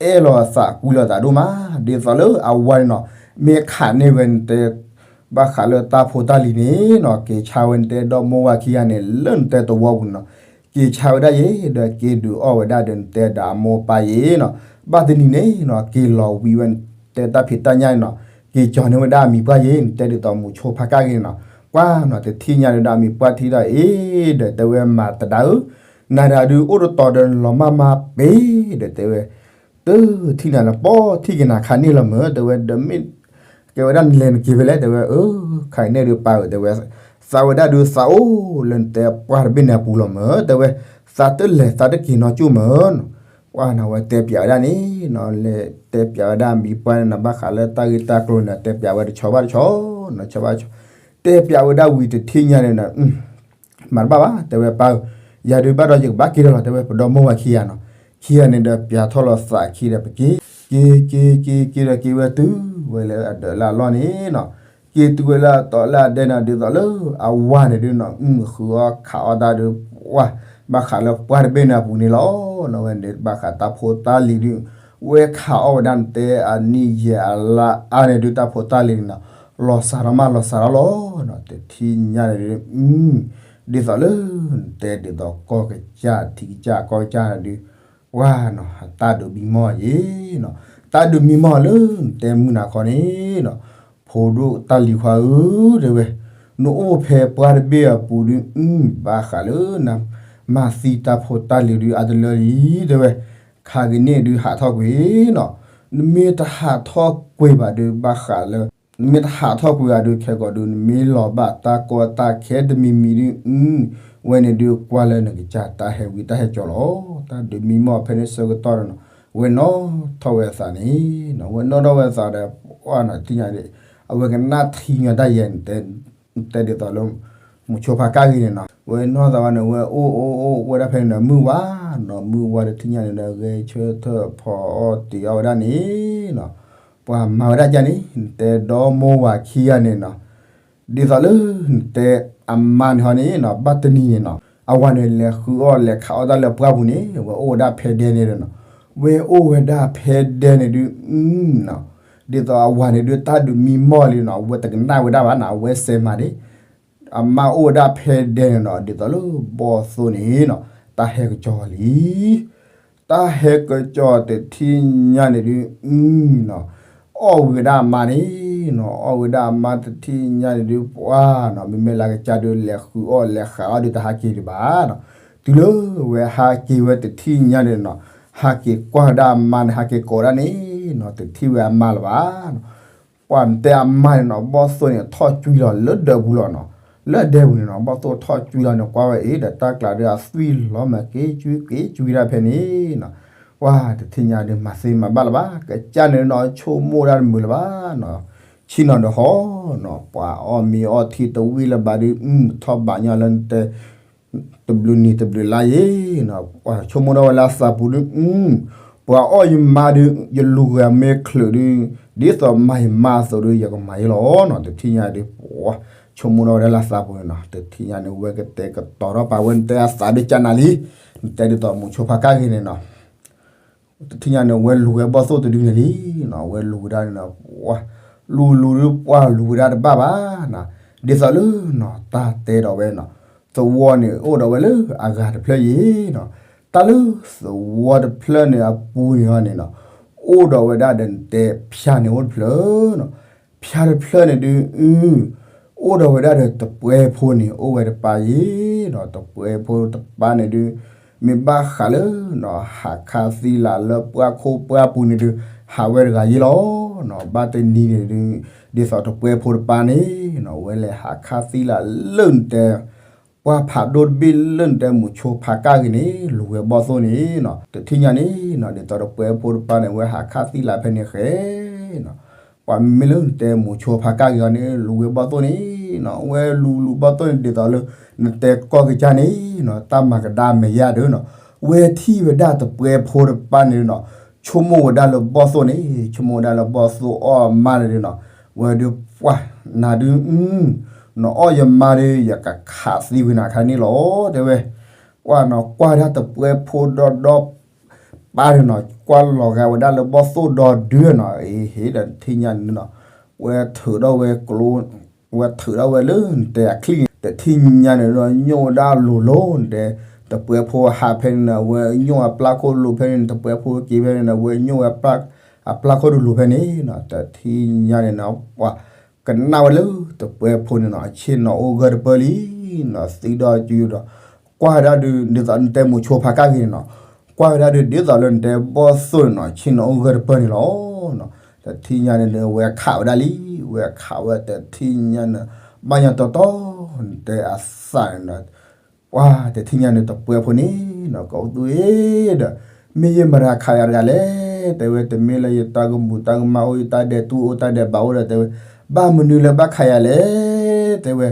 အဲၣ်လီၤသးကွံလီၤသးဒိၣ်မး ဒ်သိးလၢအဝၤန့ၣ်နီၤ မ့ၢ်ခးန့ၢ်ဝဲနတဲ ဘၣ်ဃးလၢတၢ်ဖိတၢ်လံၤန့ၣ်နီၤ က့ၤဆါဝဲနတဲဒီမိၢ်ဝၤခံဂၤန့ၣ် လၢနတဲတဝီပူၤန့ၣ်နီၤ က့ၤဆါဝဲဒၣ်ယ့ၣ် ဒီးက့ၤဒုးအီၣ်ဝဲဒၣ်ဒီးနတဲဒီးအမိၢ်ပၢ်ယ့ၣ်နီၤ ဘၣ်တနံၤန့ၣ်နီၤ က့ၤလီၤဝံၤဝဲနတဲတၢ်ဖံးတၢ်ညၣ်န့ၣ်နီၤ က့ၤကၠီၤန့ၢ်ဝဲဒၣ်အမံၤပှၢ်ယ့ၣ် နတဲဒ်သိးမူဆိဖးကၣ်ဂ့ၤန့ၣ်နီၤ ကွၢ်နီၤ တထံၣ်ညါဒုးဒီးအမံၤပှၢ်ထံဒီးအ့ၣ် ဒီးတဲဝဲမၤတဒါဧၢ နၤတဒါဒုးအိၣ်တတီၤဒီးနလီၤမၢ်မါပ့ၤ ဒီးတဲဝဲ တထံၣ်နၤလၢပီၢ်ထံၣ်က့ၤနၤခါန့ၣ်လီၤမၢ် တဲဝဲ ဒီးမ့ၢ်ကဲဝဲဒၣ်နလဲၤနက့ၤဖဲလဲၣ် တဲဝဲ အၢ ခါအံၤန့ၣ်ဒုးပၢ်ဧၢ တဲဝဲ သးဝဲဒၣ်ဒုးသးအိၣ်လၢနတဲပှၢ်တဘ့ၣ်န့ၣ်အပူၤလီၤမၢ် တဲဝဲ သးတလဲၤသးတက့ၤနီကၠိၣ်မၢ်နီၤ ကွၢ်နီၤ ဝဲတဲပၠးဝဲဒၣ်န့ၣ်နီၤ လဲၤတဲပၠးဝဲဒၣ်မံၤပှၢ်န့ၣ်နီၤ ဘၣ်ဃးလၢတၢ်ဂ့ၢ်တၢ်ကျိၤန့ၣ် တဲပၠးဝဲတဆီဘၣ်တဆီနီၤ ဆီဘၣ်တဆီ တဲပၠးဝဲဒၣ်ဝံၤတထံၣ်ညါန့ၣ်နီၤ မၤတဘၣ်ဘၣ် တဲဝဲပၢ်ဧၢ ယၤဒုးဘၣ်ဒီးယကဘၣ်က့ၤဒီးလီၤ တဲဝဲ ပဒီမိၢ်ဝၤခံဂၤနီၤ ခံဂၤန့ၣ်ဒီးပၠးထီၣ်လီၤသးခံဒီး ပက့ၤ က့ၤက့ၤက့ၤက့ၤဒီးက့ၤဝဲတုၤဝဲလၢအဒၢးလၢအလီၢ်န့ၣ်နီၤ က့ၤတုၤဝဲလၢအတီးလၢအဒဲန့ၣ် ဒ်သိးလၢအဝၤန့ၣ်ဒုးနီၤ အုၣ်ဃုအီၣ်ခးအီၣ်တၢ်ဒုး ပှၢ် ဘၣ်ဃးလၢပှၢ်တဘ့ၣ်န့ၣ်အပူၤန့ၣ်လီၤနီၤ ဝဲန့ၣ် ဘၣ်ဃးတၢ်ဖိတၢ်လံၤဒုး ဝဲခးအီၣ်ဝဲဒၣ်နတဲအနံၣ်ယဲၢ်အလါအါန့ၣ်ဒုး တၢ်ဖိတၢ်လံၤန့ၣ်နီၤ လီၤစှၤထီၣ်မးလီၤစှၤထီၣ်လီၤနီၤ တထံၣ်ညါန့ၣ်ဒုး ဒ်သိးလၢ နတဲဒ်သိးကီၢ်ကစၢ်ထံကစၢ်ကီၢ်ကစၢ်န့ၣ်ဒုး ပှၢ်နီၤ တၢ်ဒုးမံမီၢ်ယ့ၣ်နီၤ တၢ်ဒုးမံမီၢ်လၢနတဲမုၢ်နၤခီန့ၣ်နီၤ ဖိဒိၣ်တၢ်လံၤခွါဧၢ တဲဝဲ နအိၣ်ဖဲပှၢ်တဘ့ၣ်အပူၤဒုး အုၣ် ဘၣ်ဃးလၢန မၤသံတၢ်ဖိတၢ်လံၤဒုး အါတလၢလံ တဲဝဲ ခါကန့ၣ်ဒုးဟးထီၣ်ကွံာ်နီၤ နမ့ၢ်တဟးထီၣ်ကွံာ်ဘၣ်ဒုး ဘၣ်ဃးလၢ နမ့ၢ်တဟးထီၣ်ကွံာ်ဘၣ်ဒုး ခဲကိာ်ဒုး နမ့ၢ်လီၤဘၣ်တၢ်ကီတၢ်ခဲတမံၤမံၤဒုး အုၣ် ဝဲန့ၣ်ဒုးကွၢ်လၢနကစၢ်တၢ်ဟဲဝံတၢ်ဟဲကၠီလီၤ တၢ်ဒုးမံမီၢ်ဖဲန့ၣ်ဆၢကတီၢ်ဒီးနီၤ ဝဲနီၣ်ထီၣ်ဝဲအသးန့ၣ်နီၤ ဝဲနီၣ်ထီၣ်ဝဲအသးဒီး ပှၢ်နီၤ ထံၣ်ညါဒုး အဝဲကနၣ်ထံညီတၢ်ယဲၢ်န့ၣ် တဲဒ်သိးလၢ မူဆိဖးကၣ်ဂ့ၤန့ၣ်နီၤ ဝဲနီၣ်သးဝဲန့ၣ် ဝဲအိၣ်အိၣ်အိၣ်ဝဲဒၣ်ဖဲန့ၣ်ဒီး မုၢ်ဝါနီၤ မုၢ်ဝါဒီးထံၣ်ညါန့ၣ်ဒီး ဂဲၤဆၢထၢၣ်ဖီအီၣ်တ့ၤအီၣ်ဝဲဒၣ်န့ၣ်နီၤ ပှၤမၤဝဲဒၣ်ကၢ်န့ၣ် နတဲဒီမိၢ်ဝၤခံဂၤန့ၣ်နီၤ ဒ်သိးလၢ နတဲအမါန့ၣ်ဟီန့ၣ်နီၤ ဘၣ်တနံၤန့ၣ်နီၤ အဝၤန့ၣ်လဲၤဃုအီၣ်လဲၤခးအီၣ်တၢ်လၢပှၢ်ပူၤန့ၣ် ဝဲအိၣ်ဝဲဒၣ်ဖဲဒဲန့ၣ်ဒီးနီၤ ဝဲအိၣ်ဝဲဒၣ်ဖဲဒဲန့ၣ်ဒုး အုၣ်နီၤ ဒ်သိးအဝၤန့ၣ်ဒုးတၢ်ဒုးမံမီၢ်လံနီၤ အဝဲတကနၣ်ဝဲဒၣ်ဘၣ်နီၤ အဝဲစဲးမၤဒၣ် အမါအိၣ်ဝဲဒၣ်ဖဲဒဲန့ၣ်နီၤ ဒ်သိးလၢဘီၣ်သိၣ်န့ၣ်နီၤ တၢ်ဟဲကစီၤလံ တၢ်ဟဲကစီၤတထံၣ်ညါန့ၣ်ဒုး အုၣ်နီၤ အီၣ်ဝံၤဝဲဒၣ်အမါန့ၣ်နီၤ အီၣ်ဝံၤဒၣ်အမါတထံၣ်ညါန့ၣ်ဒုး ပှၢ်နီၤ မ့မ့ၢ်လၢကစၢ်ဒုးလဲၤဃုအီၣ်လဲၤဃးအီၣ်ဒုးတဟးက့ၤဒံးဘၣ်နီၤ တုၤလၢဝဲဟးက့ၤဝဲတထံၣ်ညါန့ၣ်နီၤ ဟးက့ၤကွၢ်ဝဲဒၣ်အမါန့ၣ် ဟးက့ၤကိးဒၣ်န့ၣ်နီၤ တထံၣ်ဝဲအမါလၢၤဘၣ်နီၤ ပှၢ်နတဲအမါန့ၣ်နီၤ ဘီၣ်သိၣ်န့ၣ်ထီၣ်ကွံလီၤလၢဒၢးပူၤလီၤနီၤ လၢအဒဲပူၤန့ၣ်နီၤ ဘီၣ်သိၣ်ထီၣ်ကွံလီၤန့ၣ် ကွၢ်ဝဲအံၤဒီး တၢ်ကျးဒုးအသွံၣ်လီၤမး က့ၤကွံက့ၤကွံဒၣ်ဖဲန့ၣ်နီၤ ပှၢ်တထံၣ်ညါဒုးမၤသ့မၤဘၣ်လၢၤဘၣ် ကစၢ်န့ၣ်နီၤ ဆိကမိၣ်ဒၣ်တမုာ်လၢၤဘၣ်နီၤ ဆ့ၣ်နီၤဒီးဟီနီၤ ပှၤအီၣ်မ့ၤအီထံတဝံၣ်လၢၤဘၣ်ဒုး ထီၣ်ဘးညီလၢနတဲ တဘျုးနံၤတဘျုးလါယ့ၣ်နီၤ ပှၤဆိကမိၣ်ဒၣ်ဝဲလၢအသးပူၤဒုး ပှၤအီၣ်ယမါဒုး ယလူၤဂဲၤမ့ၢ်ချုးဒုး ဒ်သိးမၤယမါအသိးဒုး ယကမၤယ့ၣ်လီၤနီၤ တထံၣ်ညါဒုး ပှၤဆိ ဆိကမိၣ်ထီၣ်ဝဲဒၣ်လၢအသးပူၤန့ၣ်နီၤ, တထံၣ်ညါန့ၣ် ဝဲကတဲာ်ကတီၤထီၣ်ပာ်ဝဲ နတဲအသးဒုးကနၣ်လံ, နတဲဒ်သိးမိၤဆိဖါကၢ်ဂ့ၤန့ၣ်နီၤ, တထံၣ်ညါန့ၣ် ဝဲလူၤဝဲဘီၣ်သိၣ်တဒုန့ၣ်လံနီၤ, ဝဲလူၤဝဲဒၣ်န့ၣ်နီၤ, လူၤလူၤဒုးပှၢ်လူၤဝဲဒၣ်တဘၣ်ဘၣ်နီၤ, ဒ်သိးလၢနီၤ တၢ်တဲဒီးဝဲနီၤ, သဝီန့ၣ်အိၣ်ဒီးဝဲလၢအဂၤတဖျၢၣ်ယံၤနီၤ, တၢ်လၢသဝီတဖျၢၣ်န့ၣ်အပူၤန့ၣ်ဟီန့ၣ်နီၤ, အိၣ်ဒီးဝဲဒၣ်ဒီးနတဲဖၠါန့ၣ်အိၣ်တဖျၢၣ်နီၤ, ဖၠါတဖျၢၣ်န့ၣ်ဒုး အိၣ်ဒီးဝဲဒၣ်ဒီးတပှဲဖိန့ၣ် အိၣ်ဝဲတပၢ်ယံၤနီၤ, တပှဲဖိတပၢ်န့ၣ်ဒုး မ့ၢ်ဘၣ်ဃးလၢနီၤ ဟးခါသံလၢ်လၢပှၢ်ခိၣ်ပှၢ်ပူၤန့ၣ်ဒုး ဟးဝဲတဂၤယံၤလီၤနီၤ, ဘၣ်တနံၤန့ၣ်ဒုး ဒ်သိးတပှဲဖိတပၢ်န့ၣ်နီၤ ဝဲလဲၤဟးခါသံလၢ်လၢနတဲ ပှၢ်ဖးဒိၣ်တဘ့ၣ်လၢနတဲမိၤဆိဖါကၢ်ဂ့ၤန့ၣ် လူၤဝဲဘီၣ်သိၣ်န့ၣ်နီၤ, တထံၣ်ညါန့ၣ်နီၤ ဒ်သိးတပှဲဖိတပၢ်န့ၣ် ဝဲဟးခါသံလၢ်ဖဲန့ၣ်ဃဲနီၤ, ပှၤမ့ၢ်လၢနတဲမိၤဆိဖါကၢ်ဂ့ၤအီၤန့ၣ် လူၤဝဲဘီၣ်သိၣ်န့ၣ်နီၤ, ဝဲလူၤလူၤဘီၣ်သိၣ်န့ၣ် ဒ်သိးလၢ နတဲကီၢ်ကစၢ်န့ၣ်နီၤ တၢ်မၤကဒါမဲာ်ညါဒီးနီၤ, ဝဲထံၣ်ဝဲဒၣ်တပှဲဖိတပၢ်န့ၣ်နီၤ, ဆိကမိၣ်ဝဲဒၣ်လၢဘီၣ်သိၣ်န့ၣ် ဆိကမိၣ်ဝဲဒၣ်လၢဘီၣ်သိၣ်အီၣ်အမါန့ၣ်ဒုးနီၤ, ဝဲဒုးပှၢ် နၤဒုး နအီၣ်ယမါဒီး ယကခးသံဝံၤနၤခါန့ၣ်လီၤ တဲဝဲ, ပှၢ်နီၤကွၢ်ဒၣ်တပှဲဖိဒီဒီ ပၢ်န့ၣ်နီၤ ကွၢ်လီၤဂာ်ဝဲဒၣ်လၢဘီၣ်သိၣ်ဒီဒုနီၤ, အ့ဟ့ၣ်ဒီးတထံၣ်ညါန့ၣ်နီၤ, ဝဲထုးထီၣ်ဝဲကျိ ဝဲထုးထီၣ်ဝဲလၢနတဲအချံၣ်န့ၣ် တထံၣ်ညါန့ၣ်ဒီး ညိၣ်ဝဲဒၣ်လိၤလိၤနတဲ, တပှဲဖိဟးဖဲန့ၣ်နီၤ ဝဲညိၣ်အပျၢ်ခိၣ်လိၤဖဲန့ၣ် တပှဲဖိက့ၤဖဲန့ၣ်နီၤ ဝဲညိၣ်ဝဲ အပျၢ်ခိၣ်တလိၤဖဲန့ၣ်နီၤ, တထံၣ်ညါန့ၣ်နီၤ ပှၤကနၣ်ဝဲလၢတပှဲဖိန့ၣ်နီၤ အဆ့ၣ်နီၤအိၣ်ဂၢၢ်တပၢၢ်လံနီၤ, သံဒီးကဒီး ကွၢ်ဝဲဒၣ်ဒုး ဒ်သိးနတဲမိၤဆိဖါကၢ်ဂ့ၤန့ၣ်နီၤ, ကွၢ်ဝဲဒၣ်ဒုး ဒ်သိးလၢနတဲဘီၣ်သိၣ်န့ၣ်နီၤ ဆ့ၣ်နီၤအိၣ်ဂၢၢ်တပၢၢ်န့ၣ်လီၤနီၤ, တထံၣ်ညါန့ၣ်ဒီး ဝဲခးဝဲဒၣ်လံ, ဝဲခးဝဲတထံၣ်ညါန့ၣ် ဘၣ်ညီတီတီ နတဲအသးန့ၣ်ဒီး ပှၤတထံၣ်ညါန့ၣ် တပှဲဖိန့ၣ်နီၤ ကအိၣ်သူၣ်အ့ဒီး မ့ၢ်ယမတၤခးယၤတဂၤလဲၣ်, တဲဝဲ တမ့ၢ်လၢယတၢ်ကမူၤတၢ်ကမၣ်အိၣ် ယတၢ်ဒဲးတူၢ်အိၣ်တၢ်ဒဲးဘးအိၣ်ဒီး တဲဝဲ ဘၣ်မနုၤလၢဘၣ်ခးယၤလဲၣ်, တဲဝဲ,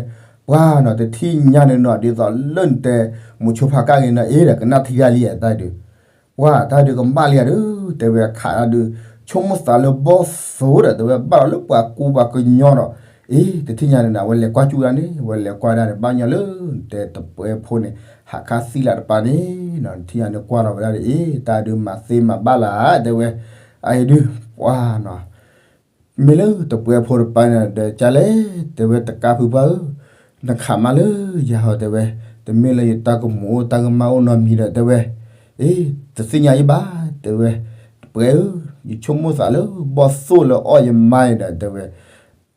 ပှၤနီၤ တထံၣ်ညါန့ၣ်နီၤ ဒ်သိးလၢနတဲ မိၤဆိဖါကၢ်ဂ့ၤန့ၣ် အ့ဒီးကနၣ်ထံဂၤလံဧါ တၢ်ဒုး ပှၤတၢ်ဒုးကမၣ်လံဧါဒုး တဲဝဲ ခးတၢ်ဒုး ဆိကမိၣ်သးလၢဘီၣ်သိၣ်ဒီး တဲဝဲ ဘၣ်ဒီးလၢပှၤကူပှၤကညီဒီး အ့ တထံၣ်ညါန့ၣ်ဒီး အဝဲလဲၤကွၢ်ကၠူၣ်ဒၣ်န့ၣ် အဝဲလဲၤကွၢ်ဒၣ်န့ၣ် ဘၣ်ညီလၢနတဲတပှဲဖိန့ၣ် ဟးခါသံလၢ်တပၢ်န့ၣ်နီၤ တထံၣ်ညါန့ၣ်ကွၢ်လီၤဝဲဒၣ်ဒီး အ့ တၢ်ဒုးမၤသ့မၤဘၣ်လၢ် တဲဝဲ, အအံၤဒုး ပှၤနီၤ မ့ၢ်လၢတပှဲဖိတပၢ်န့ၣ်ဒီး ကလဲၣ် တဲဝဲ တကးဖုပှၢ်ဧၢ, နခးမးလၢယၤဟီ တဲဝဲ, တမ့ၢ်လၢယတၢ်ကမူၤအိၣ်တၢ်ကမၣ်အိၣ်နီတမံၤဒီး တဲဝဲ, အ့ တသ့ၣ်ညါယံဘၣ် တဲဝဲ, တပှဲဧၢ, ယဆိကမိၣ်သးလၢဘီၣ်သိၣ်လၢအီၣ်ယမါအံၤဒီး တဲဝဲ, အ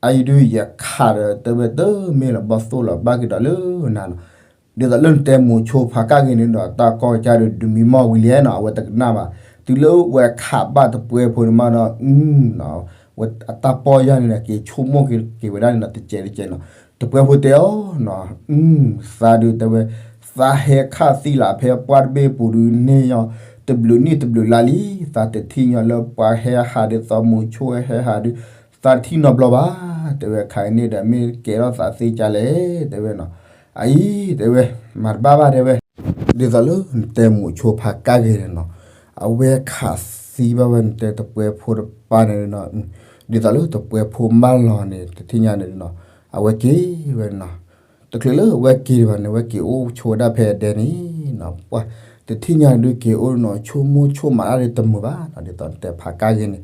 အံၤဒုးယခးဒီး တဲဝဲ တမ့ၢ်လၢဘီၣ်သိၣ်လီၤ ဘၣ်က့ၤဒီးလၢနၤနီၤ ဒ်သိးလၢနတဲမိၤဆိဖါကၢ်ဂ့ၤန့ၣ်ဒီး တၢ်ကီၢ်ကစၢ်ဒုးဒုးမံမီၢ်ဝံၤလံနီၤ အဝဲတကနၣ်ဘၣ်, တုၤလၢဝဲခးဘၣ်တပှဲဖိန့ၣ်မးဒီး အတၢ်ပီၢ်ယၢ်န့ၣ်ဒီး က့ၤဆိကမိၣ်က့ၤဝဲဒၣ်န့ၣ်နီၤ တစဲးတစဲးနီၤ, တပှဲဖိတဲအီၤနီၤ, သးဒုးတဲဝဲ, သးဟဲခးသံလၢ်ဖဲပှၢ်တဘ့ၣ်အပူၤဒုးန့ၣ်ညီ တဘျုးနံၣ်တဘျုးလါလံ, သးတထံၣ်ညီလၢပှၤဟဲဟးဒ်သိးမိၤဆိဟဲဟးဒုး သးတထံၣ်နီတဘျီဘၣ်, တဲဝဲ ခါအံၤန့ၣ်ဒီး မ့ၢ်ကဲထီၣ်သးသ့ကလဲၣ် တဲဝဲနီၤ, အအံၤ တဲဝဲ, မၤတဘၣ်ဘၣ် တဲဝဲ, ဒ်သိးလၢနတဲမိၤဆိဖါကၢ်ဂ့ၤန့ၣ်နီၤ, အဝဲခးသံဘၣ်ဝဲနတဲတပှဲဖိတပၢ်န့ၣ်နီၤ, ဒ်သိးလၢတပှဲဖိမၢလီၤန့ၣ် တထံၣ်ညါန့ၣ်နီၤ, အဝဲက့ၤဝဲနီၤ, တချုးလၢအဝဲက့ၤဒံးဘၣ်န့ၣ် အဝဲက့ၤအိၣ်ဆိးဝဲဒၣ်ဖဲအဒဲန့ၣ်နီၤ, ပှၤတထံၣ်ညါန့ၣ်ဒုးက့ၤအိၣ်နီၤ ဆိကမိၣ်ဆိကမးတၢ်ဒုးတမုာ်ဘၣ်နီၤ, ဒ်သိးနတဲဖါကၢ်ဂ့ၤန့ၣ်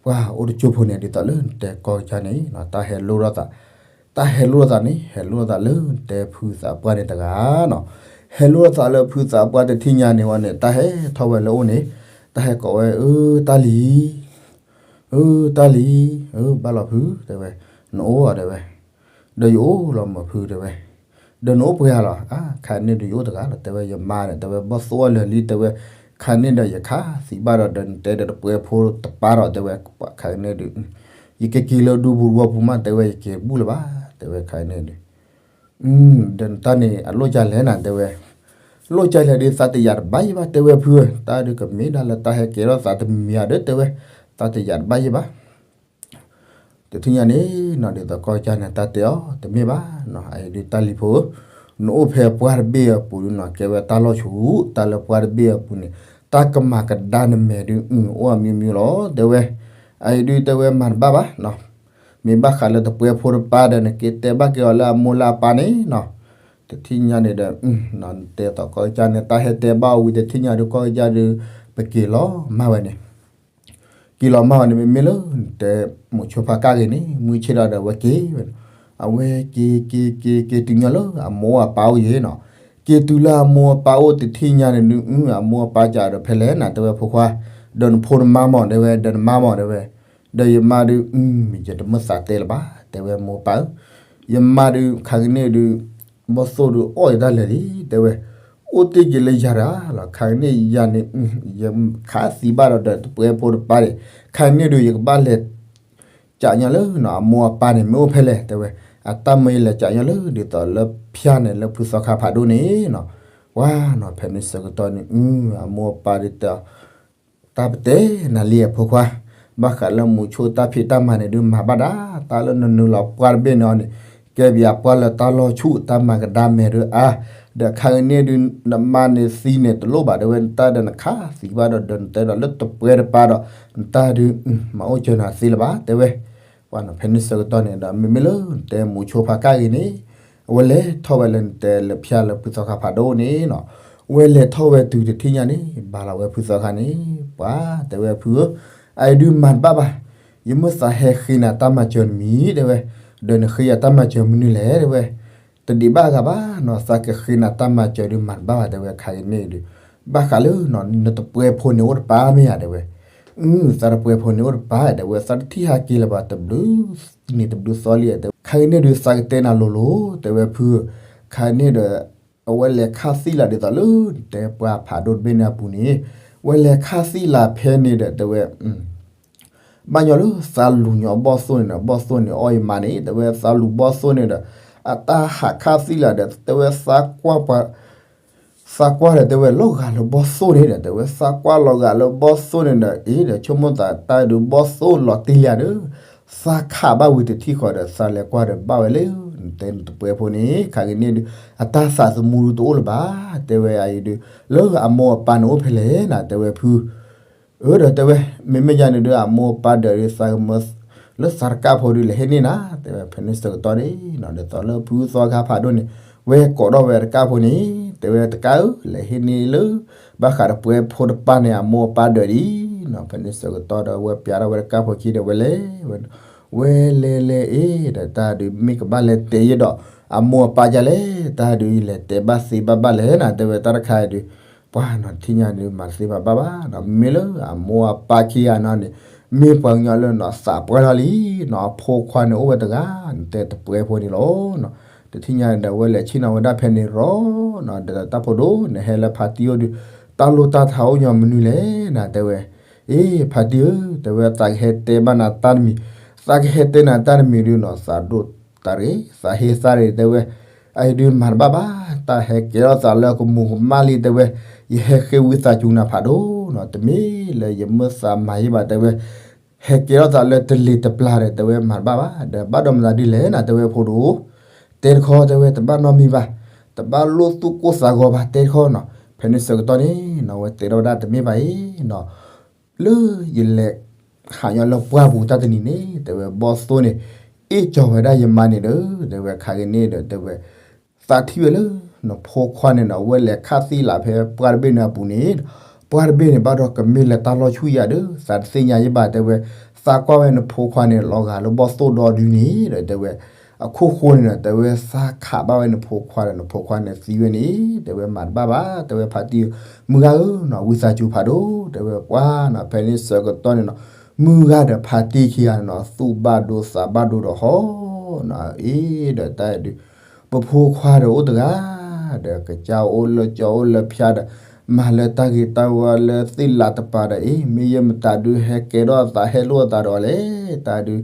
ပှၤအိၣ်တကၠိဖိန့ၣ် ဒ်သိးလၢနတဲကီၢ်ကစၢ်န့ၣ်နီၤ တၢ်ဟဲလိၣ်ထီၣ်သး, တၢ်ဟဲလိၣ်ထီၣ်သးန့ၣ် ဟဲလိၣ်ထီၣ်သးလၢနတဲဖုသးပှၢ်န့ၣ်တဂၤနီၤ, ဟဲလိၣ်ထီၣ်သးလၢဖုသးပှၢ်တထံၣ်ညါန့ၣ်ဝဲန့ၣ် တၢ်ဟဲထီၣ်ဝဲလၢအအိၣ်န့ၣ်, တၢ်ဟဲကိးဝဲ အၢ တၢ်လံၤ အၢ တၢ်လံၤ အၢ ဘၣ်လီၤဖု တဲဝဲ, နအိၣ်ဧါ တဲဝဲ, ဒီးယအိၣ်လီၤမးဖု တဲဝဲ, ဒီးနအိၣ်ပှဲၤဧါလီၤ, အါ ခါန့ၣ်ဒုးယအိၣ်တဂၤလီၤ တဲဝဲ, ယမါဒီး တဲဝဲ ဘီၣ်သိၣ်အီၣ်လၢာ်လံ တဲဝဲ, ခါန့ၣ်ဒီးယခးသံဘၣ်ဒီး ဒီးနတဲဒီးတပှဲဖိတပၢ်ဒီး တဲဝဲ, ခါန့ၣ်ဒုး ယကက့ၤလၢဒူပူၤတဝီပူၤမး တဲဝဲ ယက့ၤဘူၣ်လၢၤဘၣ် တဲဝဲ ခါန့ၣ်ဒုး ဒီးနတၢ်န့ၣ် အလိၣ်ကလဲၣ်နၤ တဲဝဲ, လိၣ်ကလဲၣ်ဒုး သးတယာ်တဘၣ်ယံဘၣ် တဲဝဲဖုဧၢ, တၢ်ဒုးကမ့ၢ်ဒၣ်လၢတၢ်ဟဲကဲထီၣ်သးတမံၤဧါဒီး တဲဝဲ, သးတယာ်တဘၣ်ယံဘၣ် တထံၣ်ညါန့ၣ်နီၤ ဒ်သိးကီၢ်ကစၢ်န့ၣ် တၢ်တဲအီၤ တမ့ၢ်ဘၣ်နီၤ, အအံၤဒုးတၢ်လံၤဖိဧၢ, နအိၣ်ဖဲပှၢ်တဘ့ၣ်အပူၤဒုးနီၤ ကဲဝဲတၢ်လီၢ်ဆူၣ်, တၢ်လၢပှၢ်တဘ့ၣ်အပူၤန့ၣ် တၢ်ကမၤကဒါနမဲာ်ဒုး အုၣ် အိၣ်အမျိုးမျိုးလီၤ တဲဝဲ, အအံၤဒုးတဲဝဲမၤတဘၣ်ဘၣ်နီၤ, မ့ၢ်ဘၣ်ဃးလၢတပှဲၤဖိတပၤဒီး နက့ၤတဲဘၣ်က့ၤအီၤလၢအမိၢ်လၢအပၢ်န့ၣ်နီၤ. တထံၣ်ညါန့ၣ်ဒီး နတဲသိးကီၢ်ကစၢ်န့ၣ် တၢ်ဟဲတဲဘၣ်အီၤဝံၤ တထံၣ်ညါဒုးကီၢ်ကစၢ်ဒုး ပက့ၤလီၤမၢ်ဝဲန့ၣ် က့ၤလီၤမၢ်ဝဲန့ၣ် မ့မ့ၢ်လၢနတဲမိၤဆိဖါကၣ်ဂ့ၤန့ၣ် မုၢ်ဆ့ၣ်ထီၣ်ဒီးအဝဲက့ၤဝဲ, အဝဲက့ၤက့ၤက့ၤက့ၤတုၤညီလၢအမိၢ်အပၢ်အိၣ်ယ့ၤနီၤ. က့ၤတုၤလၢအမိၢ်အပၢ်အိၣ် တထံၣ်ညါန့ၣ်ဒုး အမိၢ်အပၢ်ကဒီးဖဲလဲၣ်နၤ တဲဝဲဖိခွါ, ဒီးနဖိနမါမၢ်တဲဝဲ ဒီးနမါမၢ်တဲဝဲ, ဒီးယမါဒုး ယတမ့ၢ်သးတဲလၢၤဘၣ် တဲဝဲမိၢ်ပၢ်ဧၢ, ယမါဒုး ခါကန့ၣ်ဒုး ဘီၣ်သိၣ်ဒုးအီၣ်ယတၢ်လၢာ်လံ တဲဝဲ, အိၣ်တ့ၢ်က့ၤလၢယၤတဂၤလီၤ ခါကန့ၣ်ယၤန့ၣ် ယခးသံဘၣ်ဒီးဒီးတပှဲၤဖိတပၤန့ၣ် ခါကန့ၣ်ဒုး ယကဘၣ်လဲၤ ကးညီလၢနီၤ အမိၢ်အပၢ်န့ၣ် မ့ၢ်အိၣ်ဖဲလဲၣ် တဲဝဲ, အတၢ်မၢယလဲၤကးညီလၢ ဒ်သိးလၢဖၠါန့ၣ် လၢဖုသီခါဖးဒိၣ်န့ၣ်နီၤ. ပှၤနီၤ ဖဲန့ၣ်ဆၢကတီၢ်န့ၣ် အမိၢ်အပၢ်ဒုးတဲအီၤ တၢ်ပတဲနၤလံအဖိခွါ, ဘၣ်ဃးလၢမုၤဆိတၢ်ဖံးတၢ်မၤန့ၣ်ဒုး မၤဘၣ်ဒၣ် တၢ်လၢနနုာ်လီၤပှၢ်တဘ့ၣ်န့ၣ်အီၤန့ၣ် ကဲဘၣ်ပှၢ်လၢတၢ်လီၢ်ဆူၣ် တၢ်မၤကဒါမဲာ်ဒုးအါ, ဒီးခါကန့ၣ်ဒုး နမါန့ၣ်သံန့ၣ်တလိၣ်ဘၣ် တဲဝဲ နတၢ်ဒီးနခးသံဘၣ်ဒီး ဒီးနတဲဒီးလၢတပှဲၤတပၤဒီး နတၢ်ဒုး မၤအိၣ်စၢၤနၤသ့လၢၤဘၣ် တဲဝဲ. ပှၤနီၤ ဖဲန့ၣ်ဆၢကတီၢ်န့ၣ်ဒီး မ့မ့ၢ်လၢနတဲမိၤဆိဖါကၣ်ဂ့ၤန့ၣ် အဝဲလဲၤထီၣ်ဝဲလၢနတဲလၢဖၠါလၢဖုသီခါဖးဒိၣ်န့ၣ်နီၤ, အဝဲလဲၤထီၣ်ဝဲတုၤတထံၣ်ညါန့ၣ် ဘၣ်လီၤဝဲဖုသီခါန့ၣ် ပှၤတဲဝဲဖုဧၢ, အအံၤဒုးမၤတဘၣ်ဘၣ်, ယမ့ၢ်သးဟဲဃ့နၤတၢ်မၤစၢၤတမံၤ တဲဝဲ, ဒီးနဃ့ယၤတၢ်မၤစၢၤမနုၤလဲၣ် တဲဝဲ, တဒံးဘၣ်အဂၤဘၣ်နီၤ သးကဃ့နၤတၢ်မၤစၢၤဒုးမၤတဘၣ်ဘၣ် တဲဝဲ ခါကန့ၣ်ဒုး, ဘၣ်ဃးလၢ နတပှဲၤဖိန့ၣ်အိၣ်တပၤမ့ၢ်ဧါ တဲဝဲ, အု သးတပှဲၤဖိန့ၣ်အိၣ်တပၤ တဲဝဲ သးတထံၣ်ဟးက့ၤလၢၤဘၣ် တဘျုးနံၤတဘျုးသီလံ တဲဝဲ ခါကန့ၣ်ဒုး သးကတဲနၤလိၤလိၤ တဲဝဲဖု, ခါန့ၣ်ဒီး အဝဲလဲၤခးသံလၢဒ်သိးလၢ နတဲပှၢ်ဖးဒိၣ်တဘ့ၣ်န့ၣ်အပူၤန့ၣ်, အဝဲလဲၤခးသံလၢဖဲန့ၣ်ဒီး တဲဝဲ ဘၣ်ညီလၢသးလူၤညီဘီၣ်သိၣ်န့ၣ်ဒီး ဘီၣ်သိၣ်န့ၣ်အီၣ်ယမါန့ၣ် တဲဝဲသးလူၤဘီၣ်သိၣ်န့ၣ်ဒီး အတၢ်ဟးခးသံလၢဒီး တဲဝဲသးကွၢ်ပှၤ သးကွၢ်ဒီးတဲဝဲလီၤဂာ်လၢဘီၣ်သိၣ်န့ၣ်ဒီး တဲဝဲသးကွၢ်လီၤဂာ်လၢဘီၣ်သိၣ်န့ၣ်ဒီး အ့ဒီးဆိကမိၣ်သးတၢ်ဒုးဘီၣ်သိၣ်လီၤတံၢ်လံဒီး သးခးဘၣ်ဝံၤတထံၣ်ဃီဒီး သးလဲၤကွၢ်ဒီးဘၣ်ဝဲလၢ နတဲနတပှဲၤဖိန့ၣ် ခါကန့ၣ်ဒုး အတၢ်သးသမူဒုးတအိၣ်လၢၤဘၣ် တဲဝဲအအံၤဒုး လၢအမိၢ်အပၢ်န့ၣ်အိၣ်ဖဲလဲၣ်နၤ တဲဝဲဖု အၢဒီးတဲဝဲ မ့မ့ၢ်ယၤန့ၣ်ဒုး အမိၢ်အပၢ်ဒၢးဒုးသးကမၢ လၢသးတကၣ်ဖိဒုးလဲၤဟ့ၣ်န့ၢ်နၤ တဲဝဲဖဲန့ၣ်ဆၢကတီၢ်န့ၣ်နီၤ ဒ်သိးလၢဖုသီခါဖးဒိၣ်န့ၣ် ဝဲကိးထီၣ်ဝဲတကၣ်ဖိန့ၣ် တဲဝဲတကၣ်ဧၢ လဲၤဟ့ၣ်န့ၢ်လၢ ဘၣ်ဃးဒီးပှဲၤဖိတပၤန့ၣ် အမိၢ်အပၢ်ဒၢးဒ်နီၤ ဖဲန့ၣ်ဆၢကတီၢ်ဒီး ဝဲပျးထီၣ်ဝဲတကၣ်ဖိခံဒီးဝဲလဲၤဝဲ ဝဲလဲၤလဲၤအ့ၣ်ဒီးတၢ်ဒုးမ့ၢ်ကဘၣ်လဲၤတဲယဲဒီး အမိၢ်အပၢ်ဒ်လဲၣ် တၢ်ဒုးယလဲၤတဲဘၣ်သ့ဘၣ်ဘၣ်လဲၣ်နၤ တဲဝဲတၢ်တခါအံၤဒုး ပှၤနီၤတထံၣ်ညါဒုးမၤသ့မၤဘၣ်ဘၣ်နီၤ မ့မ့ၢ်လၢအမိၢ်အပၢ်ခံဂၤနီၤန့ၣ် မ့ၢ်ပှၤကညီလၢနီၤသးပှၢ်ထီၣ်လံနီၤ အဖိခွါန့ၣ်အိၣ်ဝဲတဂၤ နတဲတပှဲၤဖိန့ၣ်လီၤနီၤ တထံၣ်ညါဒီးဝဲလဲၤဆ့ၣ်နီၤဝဲဒၣ်ဖဲန့ၣ်ရီနီၤ ဒီးတၢ်ဖိဒိၣ် နဟဲလၢဖါတံၢ်အိၣ်ဒုး တၢ်လိၣ်တၢ်ထးအိၣ်ညီမနုၤလဲၣ်နၤ တဲဝဲ အ့ ဖါတံၢ်ဧၢ တဲဝဲ သးကဟဲတဲဘၣ်နၤတၢ်တမံၤ သးကဟဲတဲနၤတၢ်တမံၤဒုးနီၤ သးဒိၣ်တၢ်ရ့ သးဟ့သးရ့ တဲဝဲ အအံၤဒုးမၤတဘၣ်ဘၣ် တၢ်ဟဲကဲထီၣ်သးလၢကမူၤကမၣ်လံ တဲဝဲ ယဟဲဃ့ဝံသးစူၤနၤဖးဒိၣ်နီၤ တမ့ၢ်လၢယမ့ၢ်သးမၤယံၤဘၣ် တဲဝဲ ဟဲကဲထီၣ်သးလၢတလ့ၤတပျၢ်ဒီး တဲဝဲ မၤတဘၣ်ဘၣ် ဒီးဘၣ်ဒီးမတၤဒ်လဲၣ်နၤ တဲဝဲဖိဒိၣ် တဲတခီ တဲဝဲ တဘၣ်နီတမံၤဘၣ် တဘၣ်လိၣ်သူၣ်ကိၢ်သးဂီၤဘၣ် တဲတခီနီၤ ဖဲန့ၣ်ဆၢကတီၢ်န့ၣ်နီၤ ဝဲတဲထီၣ်ဝဲဒၣ်တမ့ၢ်ဘၣ်အံၤနီၤ လၢယလဲၤဟးညီလၢပှၢ်ပူၤတၢ်တနံၤန့ၣ် တဲဝဲ ဘီၣ်သိၣ်န့ၣ် အ့ၣ်ကၠီၤဝဲဒၣ်ယမါန့ၣ်ဒီး တဲဝဲ ခါက့ၤန့ၣ်ဒီး တဲဝဲ သးထံၣ်ဝဲလၢ နဖိခွါန့ၣ်နီၤ အဝဲလဲၤခးသံလၢဖဲပှၢ်တဘ့ၣ်န့ၣ်အပူၤန့ၣ် ပှၢ်တဘ့ၣ်န့ၣ် ဘၣ်ဒီးကမ့ၢ်လၢတၢ်လီၢ်ဆူၣ်ယၤဒီး သးတသ့ၣ်ညါယံၤဘၣ် တဲဝဲ သးကွၢ်ဝဲနဖိခွါန့ၣ် လီၤဂာ်လၢဘီၣ်သိၣ်ဒီဒုန့ၣ်ဒီး တဲဝဲ အခိၣ်ဃိန့ၣ်ဒီး တဲဝဲ သးခးဘၣ်ဝဲနဖိခွါဒီး နဖိခွါန့ၣ်သံဝဲန့ၣ် တဲဝဲ မၤတဘၣ်ဘၣ် တဲဝဲ ဖါတံၢ်ဧၢ မုၢ်ဂၤဧၢနီၤ ဝံသးစူၤဖးဒိၣ် တဲဝဲ ပှၤနီၤ ဖဲန့ၣ်ဆၢကတီၢ်န့ၣ်နီၤ မုၢ်ဂၤဒီးဖါတံၢ်ခံဂၤန့ၣ်နီၤ သူၣ်ဘၣ်ဒိသးဘၣ်ဒိဒီးဟီနီၤ အ့ၣ်ဒီးတၢ်ဒုး ပဖိခွါဒီးအိၣ်တဂၤ ဒီးကစၢ်အိၣ်လၢကၠီအိၣ်လၢဖၠါဒီး မၤလၢတၢ်ဂ့ၤတၢ်ဝါလၢသ့ၣ်လးတပၤဒီး အ့ၣ် မ့ၢ်ယဲမတၤဒုးဟဲကဲထီၣ်သးဟဲလိၣ်အသးဒီးလဲၣ် တၢ်ဒုး